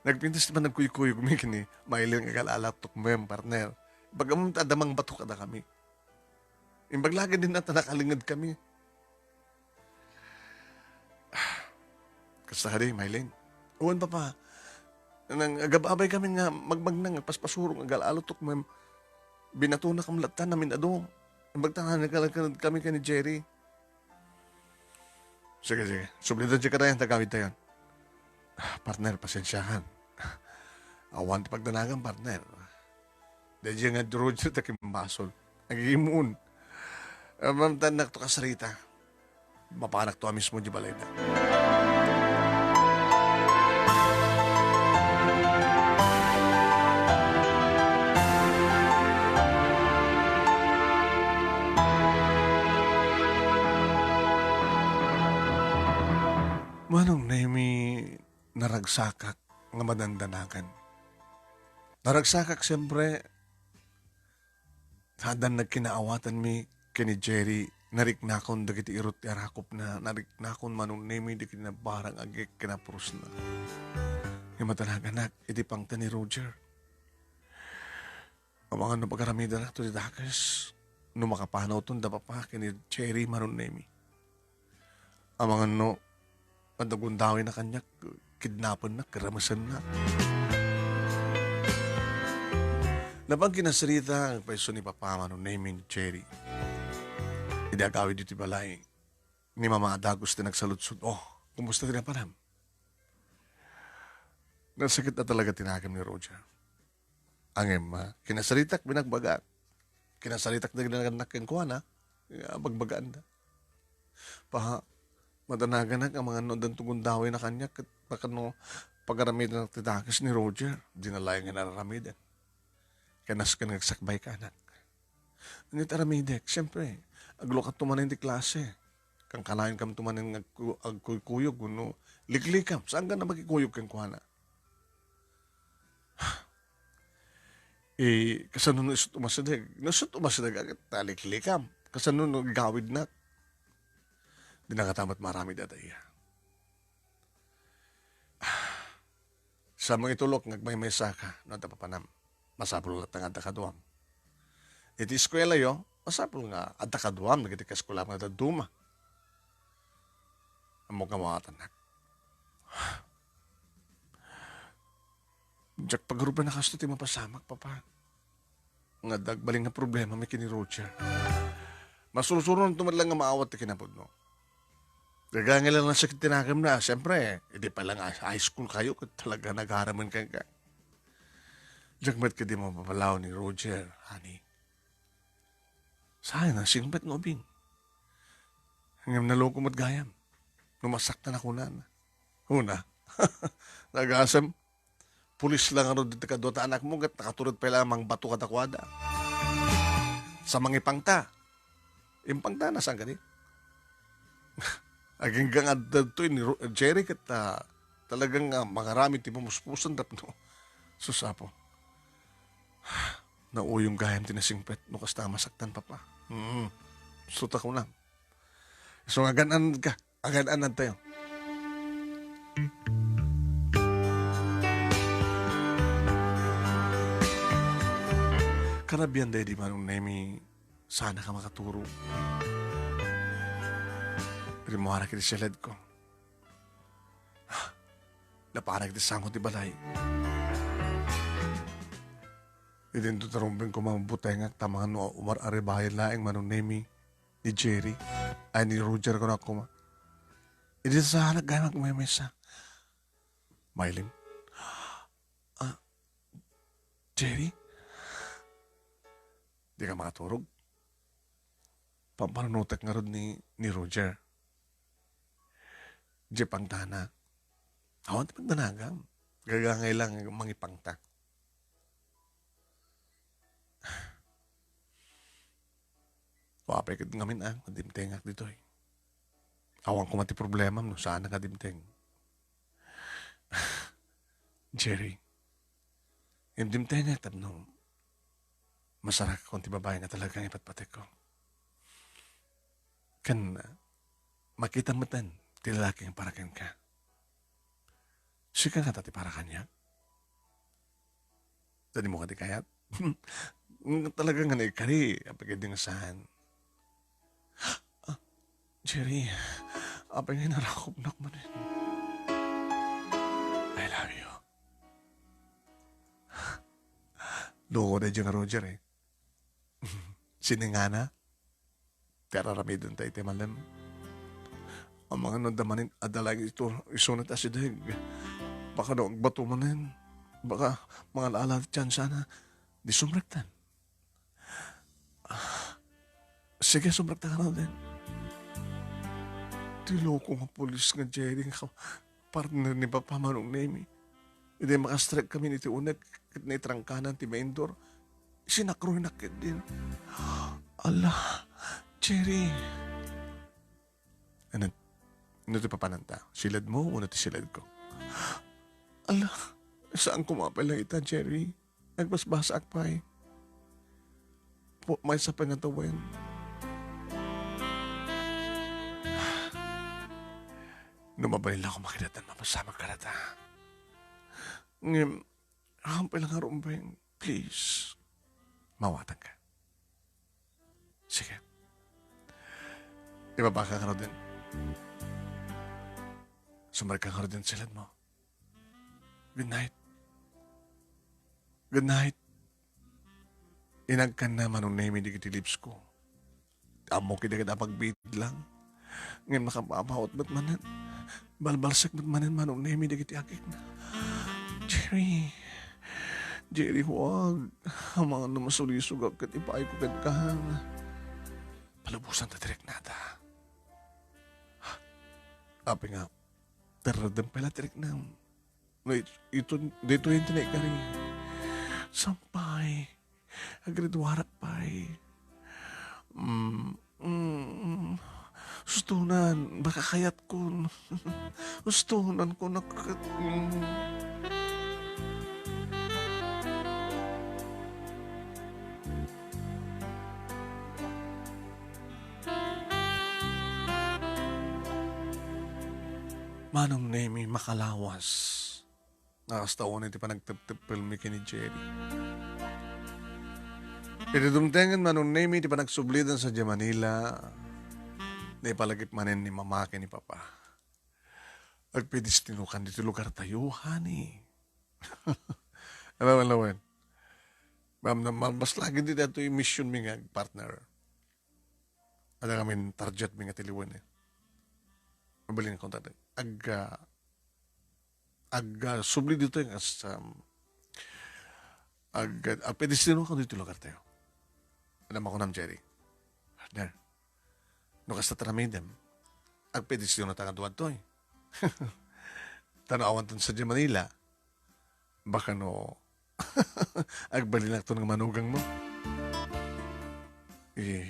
Nagpintas ti panagkuykuyogmi ken ni Maylin nga agal-alatok mem, partner. Ibagam ta adda mangbato kadakami. Imbag laeng dinna ta nakalinged kami. Kasta kadi, Maylin? Wen, Papa. Nang agab-abay kami nga magmagnang, agpaspasurong, agal-alatok mem. Binatonakam latta amin-adu. Imbag ta nagkalagkad kami ken ni Jerry. Sige, sige. Sublidan ti kadayan, tagawid tayon. Ah, partner, pasensiakan. Awan ti pagdanagan, partner. Daydiay nga Roger ta kimbasol. Agimon. Amamtannak to kasarita. Mapanak to a mismo di balayda. Manong Nemy, naragsakak nga madandanagan. Naragsakak, siyempre, addan nagkinaawatanmi ken ni Jerry, nariknakon dagiti irut ti arakupna, nariknakon Manong Nemy dagiti nabarang agek ken naprusna. Nga matalaganak iti pangta ni Roger. Amangan no pagaramidanakto ti dakes, no makapanawton da Papa ken ni Jerry, Manong Nemy. Amangan no adda gundawayna kaniak, kidnapennak, ramesennak. Napan kinasarita, agpayso ni Papa, Manong Nemy, ni Jerry. Idi agawid iti balay, ni Mama a dagus ti nagsaludsod, "Oh, kumusta ti napanem?" Nasakit na talaga ti nagem ni Roger. Ngem, ah, kinasaritak binagbagak. Kinasaritak dagiti nagannak kenkuana, nga bagbagaanda. Pa, madanaganak nga amangan no addanto gundawayna kaniak ket bakano pagaramedannak ti dakes ni Roger. Dina laeng nga ar-aramiden. Ket nasken nga agsakbayka, anak. Ania ti aramidek? Siempre, aglukatto manen ti klase. Kankanaenkamto manen nga agku-, agkuykuyog wenno liklikam. Saanka a makikuyog kenkuana. Eh, kasano no isu ti umasideg? No isu ti umasideg, agta liklikam. Kasano no igawidnak? Dina koma met maaramid a dayta. Sa mangitulok nga agmaymaysaka no adda papanam. Masapul latta nga adda kaduam. Iti eskuelayo, masapul nga adda kaduam dagiti kaeskuelam nga dadduma. Ammok nga mawatan, anak. Diak pagarupian a kastoy ti mapasamak, Papa. Nga adda agbalin nga problemami ken ni Roger. Masursuronto met laeng nga maawat ti kinapudno. Gagangay la nasakit ti nakemna, siempre, idi pa lang high school kayo, ket talaga nagaramenka. Diak met ketdi mapapalaw ni Roger, honey. Saan a singpet nga ubing. Ngem naloko met gayam. No masaktan a kunana. Una, nagasem, pulis la ngarud dagiti kadua ta anakmo, ket nakaturod pay la a mangbato kadakuada. Sa mangipangta. Impangtana, saan kadi? Agingga nga adda ditoy ni Ro-, Jerry ket, ah, talagang, ah, mangaramid ti pumuspusan tapno. Sus, Apo. Nauyong gayam ti nasingpet no kasta a masaktan, Papa. Mm. Suta ko na. Isu nga agan-anadka. Agan-anadtayo. Karabian daydi Manong Nemi, saan a makaturo. Rimmuarak iti siledko. Napanak iti sango ti balay. Idinto ti rumbeng ko mabutengak ta mangano umar-arebayan laeng Manong Nemi ni Jerry, ay, ni Roger, kunak koma. Idi saanak gayam agmaymaysa. Mailin. Ah, Jerry? Dika makaturog? Pampanunotek ngarud ni, ni Roger. Di pangtana. Awan ti pagdanagam. Gagangay lang mangipangta. Wa pay ket ngamin a dimtengak ditoy. Awan koma ti problemam no saan nga dimteng. Jerry, dimtengak tapno masarakon ti babai nga talaga nga ipatpatekko. Ken, ah, makita metten ti lalaki nga para kenka. Sika ngata ti para kaniak? Dadi mo kadi kayat? Talaga nga naikari, apay kadi nga saan? Ah, Jerry, apay nga narakopnak manen? I love you. Loko daydi nga Roger, eh. Siningana? Ti ar-aramidenta iti malem. Amangan no adda manen, adda laeng ito, isunat a sideg. Baka no agbato manen. Baka mangala-ala ti tiyansana. Di sumrektan. Ah, sige, sumrekta ka na din. Ti loko nga pulis nga Jerry nga partner ni Papa Manong Nemi. Idi makastrek kami iti uneg ket naitrangkanan ti main door, sinakroynak ketdin. Ala, Jerry. Ano, ano ti papananta? Siledmo wenno ti siledko? Ala, saan ko mapala ita, Jerry? Nagbasbasaak pay. Pu-, maysa pay nga tawen. No mabalin la koma kadatan, mapasamak kadata. Ngem, awan pay la nga rumbeng, please. Mawatanka. Sige. Ibabaka ngaruden. Sumrekka ngaruden ti siledmo. Good night. Good night. Inagkanna, Manong Nemi, dagiti lips ko. Ammok idi ket apagbiit lang. Ngem nakababaut met manen. Balbalsek met manen, Manong Nemi, dagiti agikna. Jerry. Jerry, huwag. Amangan no masulisogak ket ipaayko kenka. Palubosan ta ti riknada. Apay nga, tarradem pay la ti riknam. No, it-, ito, dito yung tinay kari. Sampay. Agriduarak pay. Mm, mm, sustonan, baka kayatkon. Sustonan ko na ket, mm. Manong Nemi makalawas. Nga kasta unay ti panagtepteppelmi ken ni Jerry. Iti dumtengen Manong Nemi ti panagsublidan sadiay Manila, naipalagip manen ni Mama ken ni Papa. Agpedestinokan ditoy lugartayo, honey. Alam, alam, alam. Ma'am, na, ma-, mas lagi di datoy mission mi nga partner. Ada ngamin target mi nga tiliwen, eh. Mabalin ko, ag-, ah, ag-, ah, subli ditoy nga sa, ag-, agpedestinokan ditoy lugartayo. Ano makunam, Jerry? Partner, no kasta ti aramidem, agpedestinota nga adtoy. Ta no awan ton sadiay Manila, baka no agbalinak ton nga manugangmo. I-,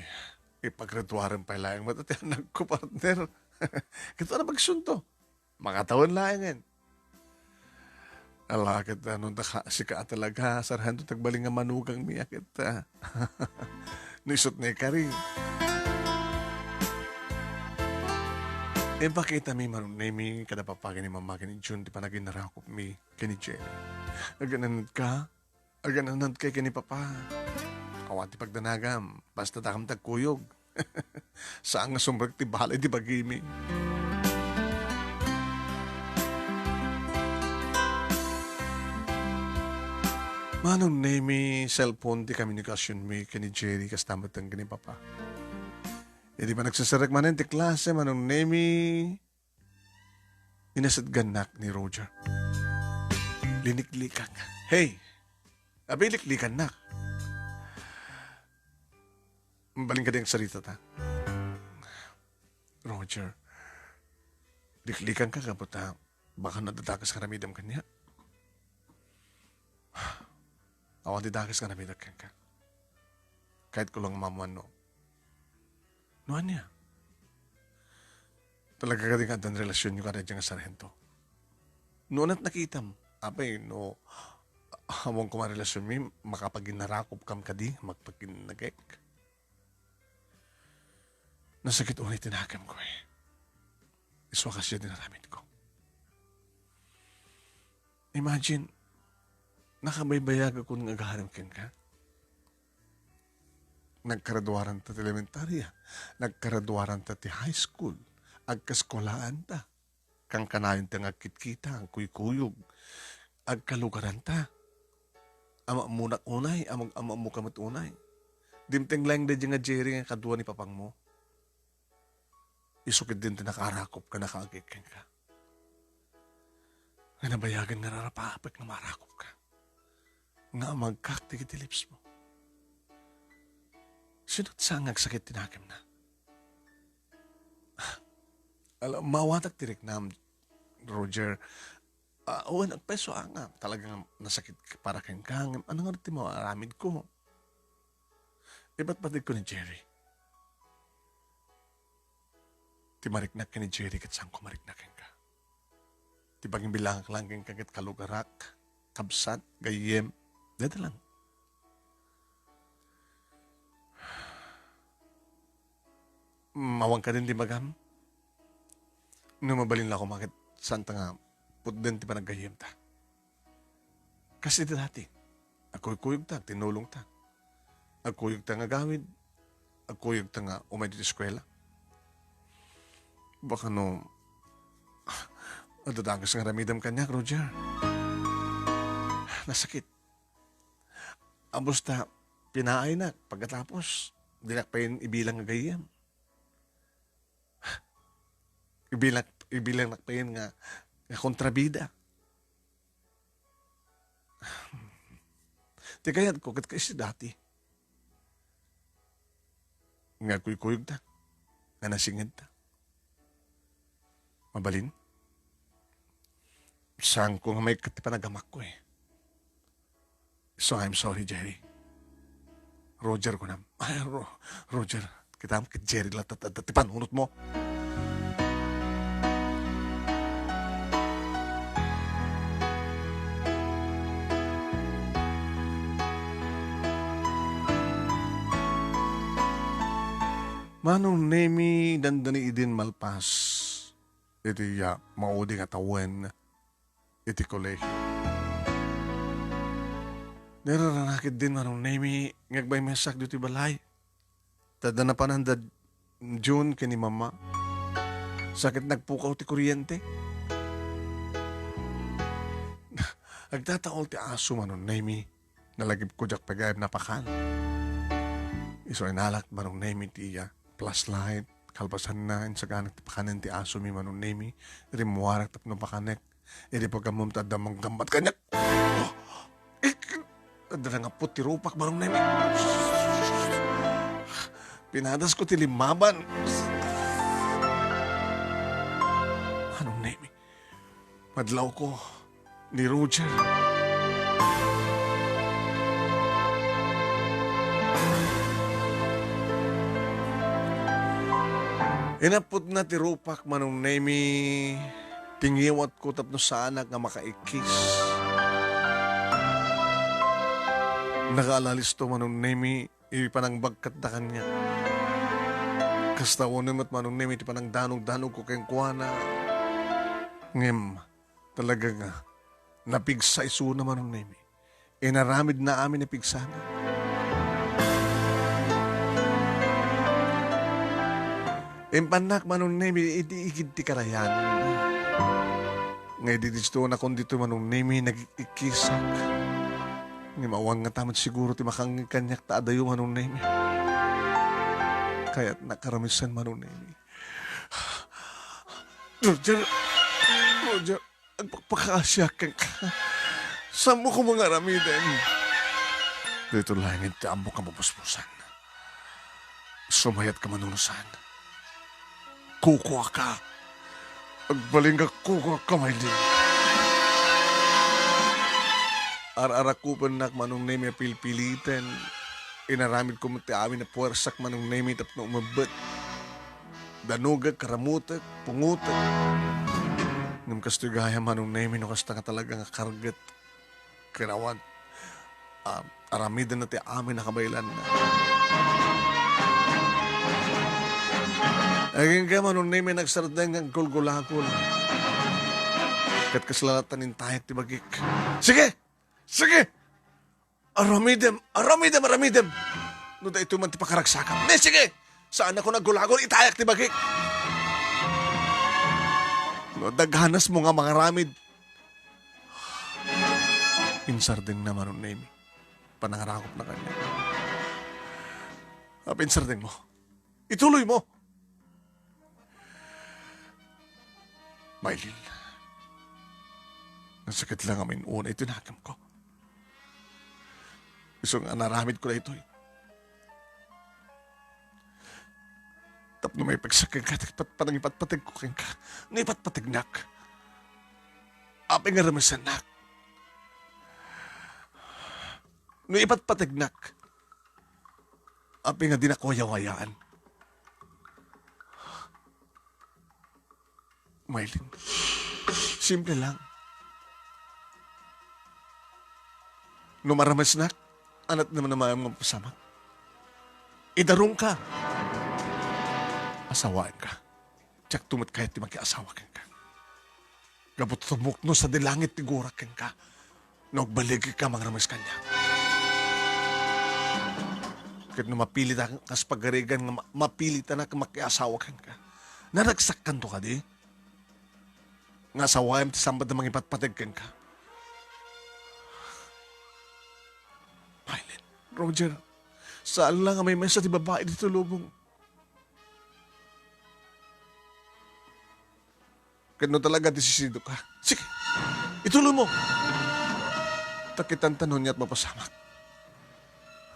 ipagriduaren pay laeng met ti anakko, partner. Ket ano pagsunto? Makatawen laengen. Ala, ket, ano, daka, sika a talaga, sarhento, ti agbalin nga manugangmi a ket, ah, no isut' naikari. Impakitami, Manong Nemi, kada Papa ken ni Mama ken ni Jun ti panaginarakopmi ken ni Jerry. Agananadka, Agananadka ken ni Papa. Awan ti pagdanagam, basta dakam ti agkuyog. Saan nga sumrek ti balay ti bagimi. Manong Nemi, cellphone ti komunikasionmi ken ni Jerry, kasta met ken ni Papa. Idi panagseserrek manen ti klase, Manong Nemi, Inasidgannak ni Roger. Liniklikak. Hey! Abi, liklikannak. Mabalin kadi agsarita ta. Roger, liklikanka gapu ta baka no adda dakes nga aramidem kaniak. Awan ti dakes nga aramidek kenka. Kayatko lang maammoan no, no ania. Talaga kadi nga addan relasionyo kada nga sarhento? No ania't nakitam, apay, no awan koma relasionmi, makapaginarakopkam kadi, magpakinnagek? Nasakit unay ti nakemko, eh. Isu a kasdiay ti inaramidko. Imagine, nakabaybayagakon nga agarem kenka. Naggraduaranta ti elementarya, naggraduaranta ti high school, agkaeskuyelaanta, kankanayonta nga agkitkita, agkuykuyog, agkalugaranta, ammonak unay, am-, ammoka met unay. Dimteng laeng daydiay nga Jerry nga kadua ni papangmo. Isu ketdin ti nakarakop ken nakaagik kenka. Nga nabayagen nga rarapapek nga marakopka. Nga amagkak dagiti lipsmo. Sino't saan nga agsakit ti nakemna? Ala, maawatak ti riknam, Roger. Ah, wen, agpayso a nga talagang nasakit para kenka. Ngem, ano nga ti maaramidko? Ibatbatidko ni Jerry. Ti mariknak ken ni Jerry ket saanko mariknak kenka. Ti pagimbilangak laeng kenka ket kalugarak, kabsat, gayyem, dayta lang. Mm, awan kadin ti imbagam? No mabalin la koma ket saanta nga putden ti panaggayyemta. Kas iti dati, agkuykuyogta, agtinnulongta. Agkuyogta nga agawid, agkuyogta nga umay ditoy eskuela. Baka no, adda dakes nga aramidem kaniak, Roger. Nasakit. Abus ta, pinaaynak, pagkatapos, dinak pay ibilang nga gayyem. Ibilang, ibilangnak pay nga, nga kontrabida. Ti kayatko ket kas iti dati. Nga agkuykuyogta, nga nasingedta. Mabalin? Saanko nga maikkat ti panagamakko, eh. So, I'm sorry, Jerry. Roger, kunam. Ay, Ro-, Roger, kitam ket Jerry latta, latta ti panunotmo. Manong Nemi, dandani idin malpas iti, ah, maudi nga tawen iti kolehio. Nararanak idin, Manong Nemi, nga agmaymaysak ditoy balay. Ta adda napanan da Jun ken ni Mama. Sa ket nagpukaw ti kuryente. Agtataul ti aso, Manong Nemi. Nalagipko diak pay gayam napakan. Isu inalak, Manong Nemi, ti, ah, flashlight, kalpasanna, insaganak ti pakanen ti asomi, Manong Nemi. Rimmuarak tapno pakanek. Idi pagammom ta adda manggambat kaniak. Oh! Ik-, adda nangappot ti rupak, Manong Nemi. Pinadasko ti limmaban. Manong Nemi, madlawko ni Roger. Inappotna ti rupak, Manong Nemi, ti ngiwatko tapno saanak nga makaikkis. Nakaalalis to, Manong Nemi, ipanangbagkatda kaniak. Kasta unay met, Manong Nemi, ti panangdanogdanogko kenkuana. Ngem, talaga nga, napigsa isuna, Manong Nemi. Inaramidna amin a pigsana. Impannak, Manong Nemi, iti igid ti karayan. Nga idi disto unakon ditoy, Manong Nemi, nagikkisak. Ngem awan ngata met siguro ti makangngeg kaniak ta adayo, Manong Nemi. Kayatnak a ramesen, Manong Nemi. Roger! Roger! Agpakpakaasiak kenka. Saanmo koma nga aramiden. Daytoy laeng ti ammok a mabusbusan. Sumayatka manunusan. Kukuaka. Agbalin nga kukuaka, Maylin. Ar-arakupennak, Manong Nemi, a pilpiliten. Inaramidko met ti amin a puersak, Manong Nemi, tapno umebbet. Danogek, karamutek, pungotek. Ngem kastoy gayam, Manong Nemi, no kasta nga talaga nga karget ken awan, ah, aramidenna ti amin a kabaelanna. Agingga, Manong Nemi, nagsardeng nga aggulgulagul. Ket kasla latta nga intayak ti bagik. Sige! Sige! Aramidem, aramidem, aramidem. No daytoy man ti pakaragsakam. Ne, sige! Saanakon a gulagol, itayak ti bagik. No adda ganasmo nga mangaramid. Insardengna, Manong Nemi. Panangarakopna kaniak. Apay insardengmo? Ituloymo! Maylin, nasakit la ngamin unay ti nakemko. Isu nga inaramidko daytoy tapno maipigsak kenka ti pat-, panangipatpategko kenka. No ipatpategnak, apay nga ramesennak? No ipatpategnak, apay nga dinak wayawayaan? Maylin, simple lang. No maramesnak, anat naman naman nga mapasamak. Idarongka. Asawaenka. Diakto met kayat ti makiasawa kenka. Gapu ta tumukno sadi langit ti gurak kenka. No agbaligka, mangrames kaniak. Ket no mapilitak kas pagarigan nga ma-, mapilitanak makiasawa kenka, naragsakkanto kadi nga asawaem ti sambad a mangipatpateg kenka? Maylin, Roger, saan la nga maymaysa ti babai ditoy lubong. Ket no talaga desididoka, sige, ituloymo. Ta kitanta no aniat mapasamak.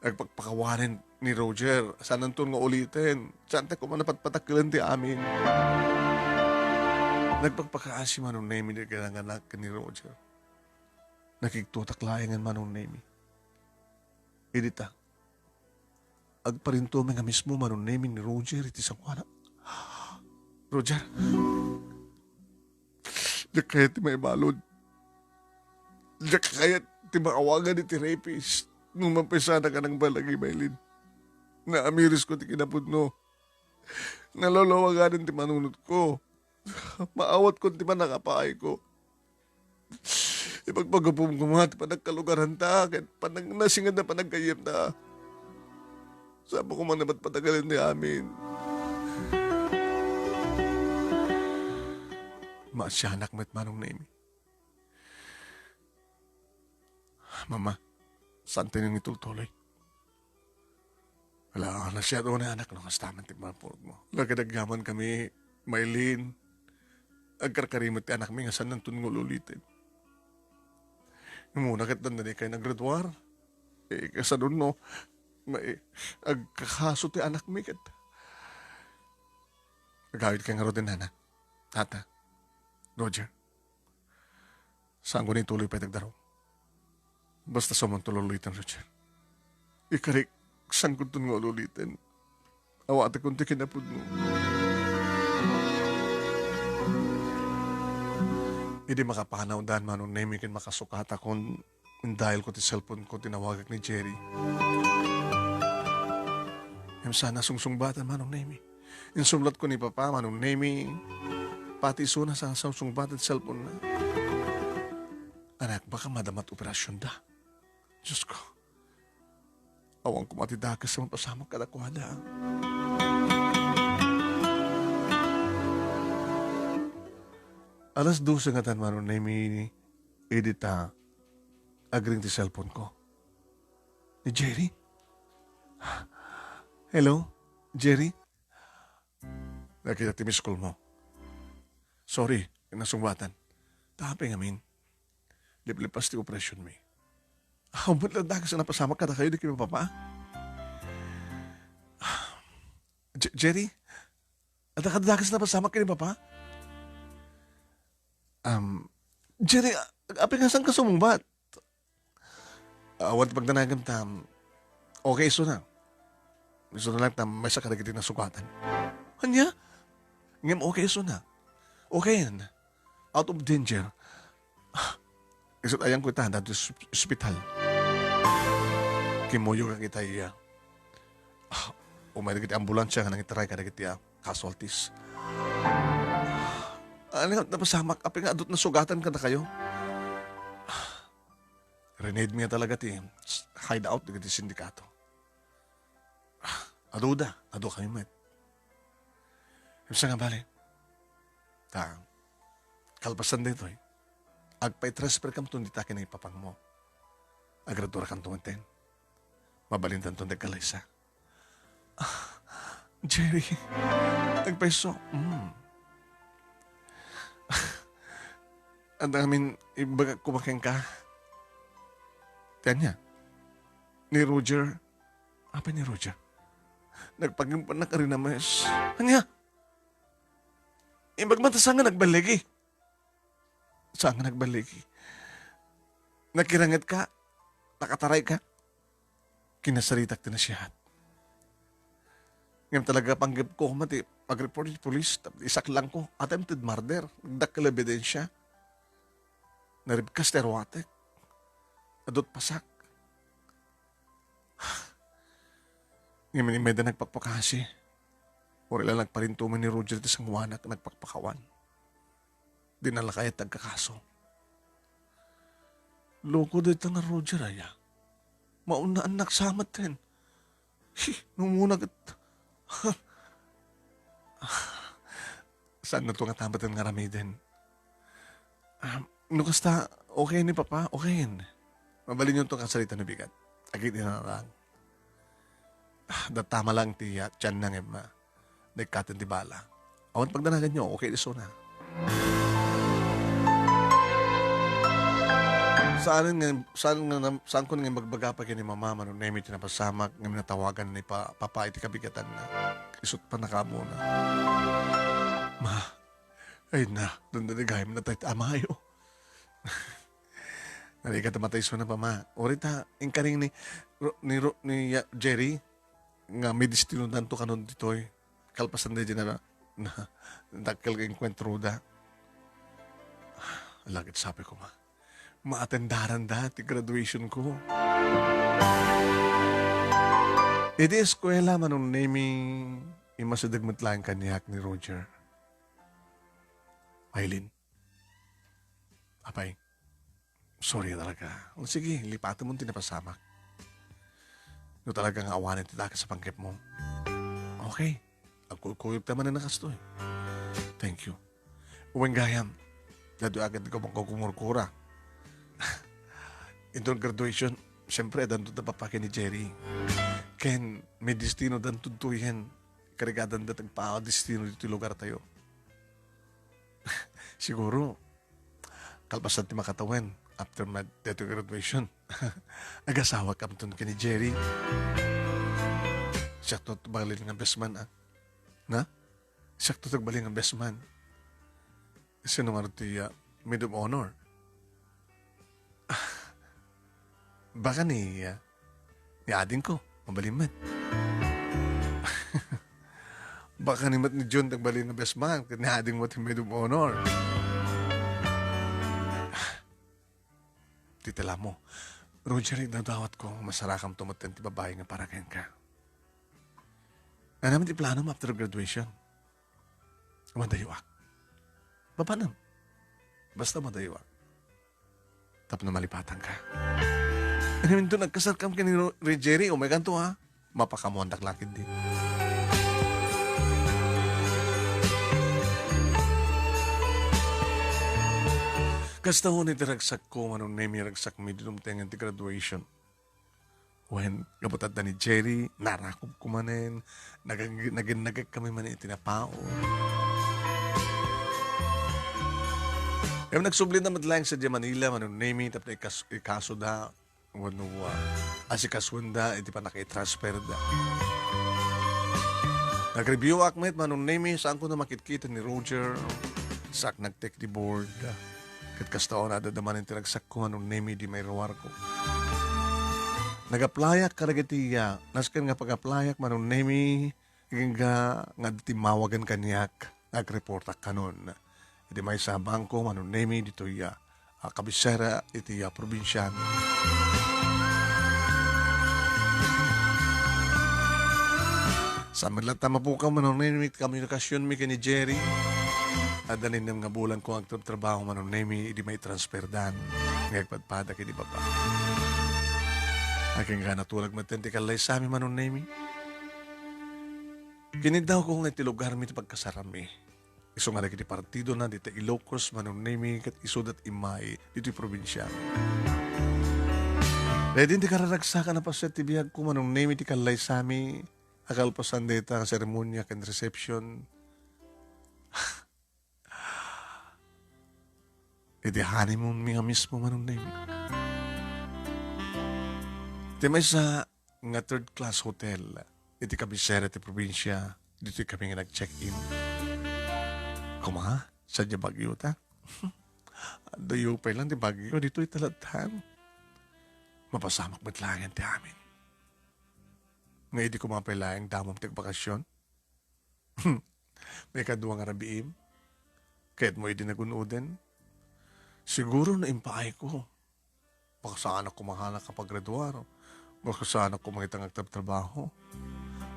Agpakpakawanen ni Roger, sananton nga uliten. Saantak koma napatpatakkelen ti amin. Nagpakpakaasi Manong Nemi ti kinanganak ken ni Roger. Nakigtotak laengen Manong Nemi. Idi ta, agparintumen nga mismo Manong Nemi ni Roger iti sangoanak. Roger, diak kayat ti maibalud. Diak kayat ti maawagan iti rapist. No mapaisanak a nangbalagi, Maylin. Naamirisko ti kinapudno. Nalawlawagaden ti manunotko. Maawatkon ti pannakapaayko. Ipagpagupom koma ti panagkalugaranta ket panag-, nasingadna panaggayyemta. Saan koma napatpatakkelen ti amin. Maasianak met Manong Nemi. Mama, saantayo nga itultuloy. Ala, nasiat unay anak no kasta man ti panagpurot mo. Lagad agyaman kami, Maylin. Agkarkari met ti anakmi nga sananton nga uliten. Umuna ket dandani kay naggraduar. Eh, kasano no, may, agkakaso ti anakmi ket. Agawid kay ngaruden, nana. Tata. Roger. Saanko nga ituloy pay ti agdaro. Basta saomo nga uliten, Roger. Ikarik, saanko nga uliten. Awatekon ti kinapudno. Idi makapanawdan Manong Nemi ken makasukatakon, indayelko ti cellphone ko, tinawagak ni Jerry. Ngem saan a sungsungbatan Manong Nemi. Insumlatko ni Papa Manong Nemi, pati isuna saan a sungsungbatan ti cellphone na. Anak, baka madama ti operasionda. Diosko, awan koma ti dakes a mapasamak kadakuada. Alas dose ngatan Manong Nemi idi ta agring ti cellphone ko. Ni Jerry? Hello, Jerry? Nakita ti miss call mo. Sorry, nasungbatan. Tapay ngamin. Liplipas ti operasyon mi. Aw, met la dakes a napasamak kadakayo dagiti mapapa? Je-, Jerry, adda kadi dakes a napasamak ken ni Papa? Um, Jerry, a-, apay nga saan ka sumungbat? Awan ti pagdanagem ta, um, okay isuna. Isuna lang ta maysa kadagiti nasugatan. Ania? Ngem okay isuna. Okay, out of danger. Isut' ayam ko ita, dito sa ospital. Kimmuyog a kita iya. Ah, umay dagiti ambulansya nga nangitaray kadagiti, ah, casualties. Ah, ano nga, napasamak, apay nga adut nasugatan kadakayo? Ah, grenade mi talaga ti hideout dagiti sindikato. Ah, adu da, adu kami met. Haan nga bale. Ta, kalpasan daytoy, agpa-transfer kamton dita ken ni Papangmo. Agradurakanto metten. Mabalintanton ti agkalaysa. Ah, Jerry, agpayso. Mm. Adda ngamin ibaga koma kenka. Ti ania? Ni Roger. Apay ni Roger? Nagpagimpannak a rinames. Ania? Imbag man ta saan nga nagballigi. Saan nga nagballigi? Nakirangetka? Nakatarayka? Kinasaritak ti nasiat. Ngem talaga panggepko koma ti pag-report iti pulis, tap-, isaklangko. Attempted murder. Nagdakkel a ebidensya. Naribkas ti aruatek. Adut pasak. Ngem immay da nagpakpakasi. Uray la nagparintuman ni Roger ti sangoanak nagpakpakawan. Di na la kayat ti agkakaso. Loko dayta nga Roger, aya. Maunnaannak sa metten. Hi, no umuna ket. Saannato ngata metten nga aramiden. Ah, no kasta, okay ni Papa, okay. Mabalinyonto nga sarita no bigat. Agid inarang. Ah, datama lang ti, ah, tianna ngem, ah, naikkaten ti bala. Awan pagdanaganyo, okay isuna. Saan nga, saan nga nam-, saan ko nga magbaga pa ken ni Mama, Mano Nemi ti napasamak, nga minatawagan ni pa-, Papa iti kabigatanna. Isut' pannakaamona. Ma, ay na, dandani gayam na tayo amayo. Narigat a matay isuna, Pa, Ma. Uray ta, inkaring ni Ro-, ni Ro-, ni, ya, Jerry, nga may destinodanto kanon ditoy. Kalpasan na dyan na, na, dakkel nga enkuentro da. Lagit sabi ko, Ma. Maatendaran da ti graduation ko. Iti eskuela, Manong Nemi, imasideg met laeng kaniak ni Roger. Aileen. Apay, sorry talaga. O sige, lipatem ti napasamak. No talaga nga awanen ti dakes a panggepmo. Okay. Agkuykuyogta manen a kastoy. Thank you. Wen gayam, daytoy agad ko mangkukumurkura. Inton graduation, siyempre, adanto da Papa ken ni Jerry. Ken, may destinodanto ditoyen. Karigadan da ti agpadestino ditoy lugartayo. Siguro, kalpasan ti makatawen after my, daytoy graduation. Agasawakamton ken ni Jerry. Siakto ti balin nga best man, ah. Na? Siakto ti balin nga best man. Sino nga ti, ah, maid of honor? Baka ni, ah, ni adingko, mabalin met. Baka ni met ni John ti agbalin nga best man, ket ni adingmo ti maid of honor. Titilammo, Roger, idawdawatko, masarakamto met ti babai nga para kenka. Ania met ti planom after graduation? Madayoak. Mapanem. Basta madayoak. Tapno malipatanka. Ngem inton nagkasarkam ken ni Ro-, ni Jerry, umaykanto, ha? Mapakamuandak la ketdi. Kasta unay ti ragsakko, Manong Nemi, ragsakmi, di dumtengen ti graduation. Wen, gapu ta adda ni Jerry, narakop ko manen, nagag-, naginnagek kami man iti napaon. Ngem nagsubli na met laeng sadiay Manila, Manong Nemy, tapno ikas-, ikasoda wenno, ah, asikasuenda iti pannakaitransferda. Nag-review ak met, Manong Nemy, saanko na makitkita ni Roger. Saak nagtek di board. Ket kasta, adda manen ti ragsakko, Manong Nemy, idi mairuarko. Nag-applyak kadagiti, ah, nasken nga pag-applyak, Manong Nemy, agingga nga adda timmawagen kaniak, nagreportak kanon. Iti maysa a bangko, Manong Nemy, ditoy, ah, a kabisera iti, ah, probinsiami. Saan met latta mapukaw, Manong Nemy, ti komunikasionmi ken ni Jerry. Adda ni nem nga bulan ko nga agtrabtrabaho, Manong Nemy, idi maitransferdan nga agpadpadak idi baba. Agingga natulag metten ti kallaysami, Manong Nemy. Kiniddawko nga iti lugarmi ti pagkasarami. Isu nga dagiti partidona dita Ilocos, Manong Nemy, ket isuda ti immay ditoy probinsia. Daydi ti kararagsakan a paset ti biagko, Manong Nemy, ti kallaysami a kalpasan dayta nga seremonia ken reception. Iti honeymoonmi nga mismo, Manong Nemy. Ti maysa nga third class hotel iti kabisera ti probinsia, ditoy kami nga nag-check-in. Kuma, sadiay Baguio ta? Adda pay laeng ti Baguio, ditoy ta latta. Mapasamak met laeng ti amin. Nga idi kuma pay laeng damom ti agbakasyon? Maikadua nga rabiim, ket mo idi nagun-oden, siguro no impaayko, baka saanak koma a kapagraduar, baka saanak koma ita nga agtrabtrabaho,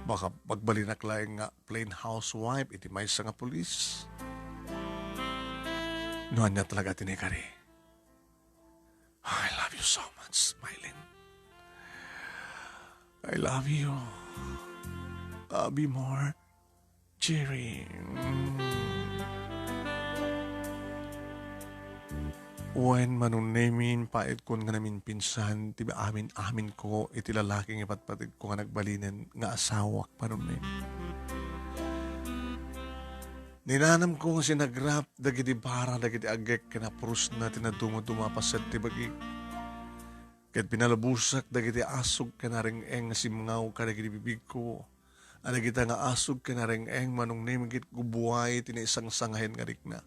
baka magbalinak laeng nga plain housewife iti maysa nga pulis. No ania talaga ti naikari? I love you so much, Mylene. I love you. Love you more, Jerry. Mm. Wen, Manong Nemy, impaitkon nga namimpinsan ti amin-aminko iti lalaki nga ipatpateg ko nga nagbalinen nga asawak, Manong Nemy. Ninanamko nga sinagrap dagiti bara dagiti agek ken napurosna ti nadumaduma a paset ti bagik. Ket pinalubosak dagiti asug ken areng-eng nga simngaw kadagiti bibigko. A dagita nga asug ken areng-eng, Manong Nemy, ket gubuay ti naisangsangahen nga rikna.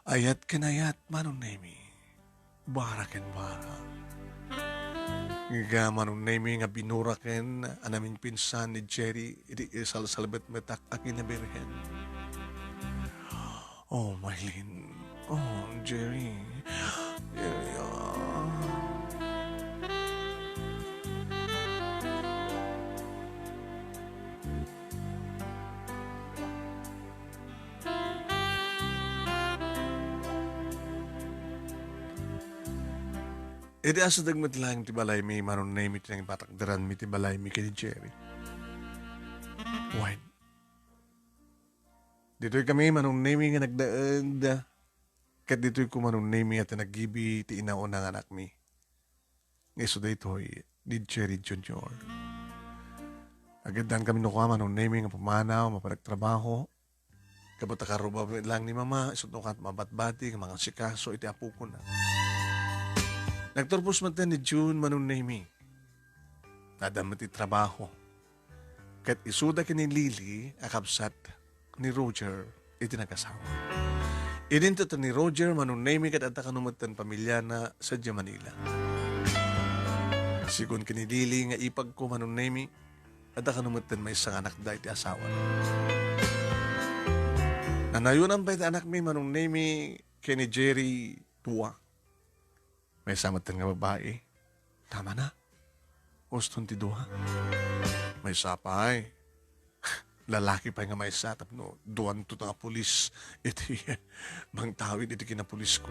Ayat ken ayat, Manong Nemy. Bara ken bara. Nga Manong Nemy nga binuraken a namimpinsan ni Jerry idi isalsalbetmetak a kinabirhen. Oh, Mylene. Oh, Jerry. Jerry, ah. Idi asideg met laeng ti balaymi, Manong Nemy, ti nangipatakderanmi ti balaymi ken ni Jerry. Wen. Ditoy kami, Manong Nemy, nga nagdaed. Ket ditoy ko, Manong Nemy, a tinaggibi ti inauna nga anakmi. Nga isu daytoy, ni Jerry Junior. Agiddan kami no kua, Manong Nemy, nga pumanaw, mapanagtrabaho. Gapu ta karuba met laeng ni Mama, isu no kat mabatbati, nga mangasikaso iti apokona. Nagturpos met ni June, Manong Nemy. Adda met ti trabaho. Ket isuda ken ni Lily a kabsat ni Roger iti nagasawa. Inintetan ni Roger, Manong Nemy, ket adda kano metten pamiliana sadiay Manila. Sigun ken ni Lily nga ipagko, Manong Nemy, adda kano metten maysa nga anakda iti asawana. Nanayonan pay ti anakmi, Manong Nemy, ken ni Jerry, dua. Maysa metten nga babai. Tama na. Uston ti dua. Maysa pay. Lalaki pay nga maysa tapno duanto nga pulis iti mangtawid iti kinapulisko.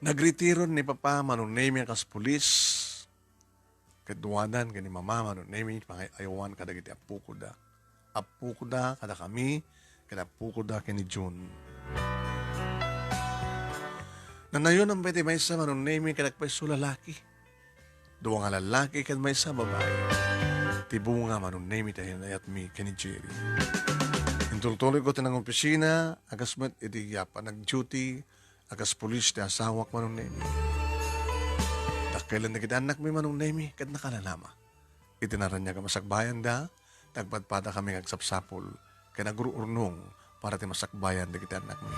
Nagretiro ni Papa, Manong Nemy, a kas pulis. Ket duadan ken ni Mama, Manong Nemy, pangay-ayawan kadagiti appokoda. Appokoda kadakami, ken appokoda ken ni June. Nanayon pay ti maysa, Manong Nemi, ken agpayso lalaki. Dua nga lalaki ken maysa babai. Ti bunga, Manong Nemi, ti ay-ayatmi ken ni Jerry. Intultuloyko ti nangopisina, a kas met iti, ah, panag-duty, a kas pulis ti asawak, Manong Nemi. Dakkelan dagiti annakmi, Manong Nemi, ket nakalalama. Iti naraniag a masakbayanda, nagpadpadakami nga agsapsapul ken agruurnong para ti masakbayan dagiti annakmi.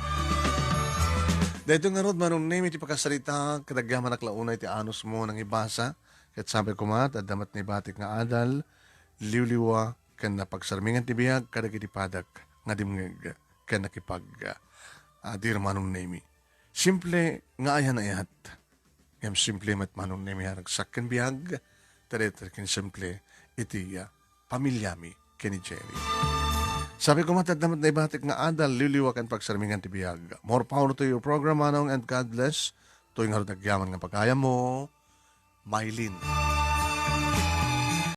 Daytoy ngarud, Manong Nemi, ti pakasarita, ket agyamanak la unay ti anusmo nangibasa, ket sabi koma, adda met naibatik nga adal, liwliwa, ken napagsarmingan ti biag kadagiti padak nga dimngeg ken nakipag-, ah, dir, Manong Nemi. Simple nga ayan-ayat. Ngem simple met, Manong Nemi, a ragsak ken biag, ta daytoy ken simple iti, ah, pamilyami ken ni Jerry. Sabi koma, adda met naibatik nga adal, liwliwa ken pagsarmingan ti biag. More power to your program, Manong, and God bless. Toy ngarud agyaman nga pagayammo, Mylene.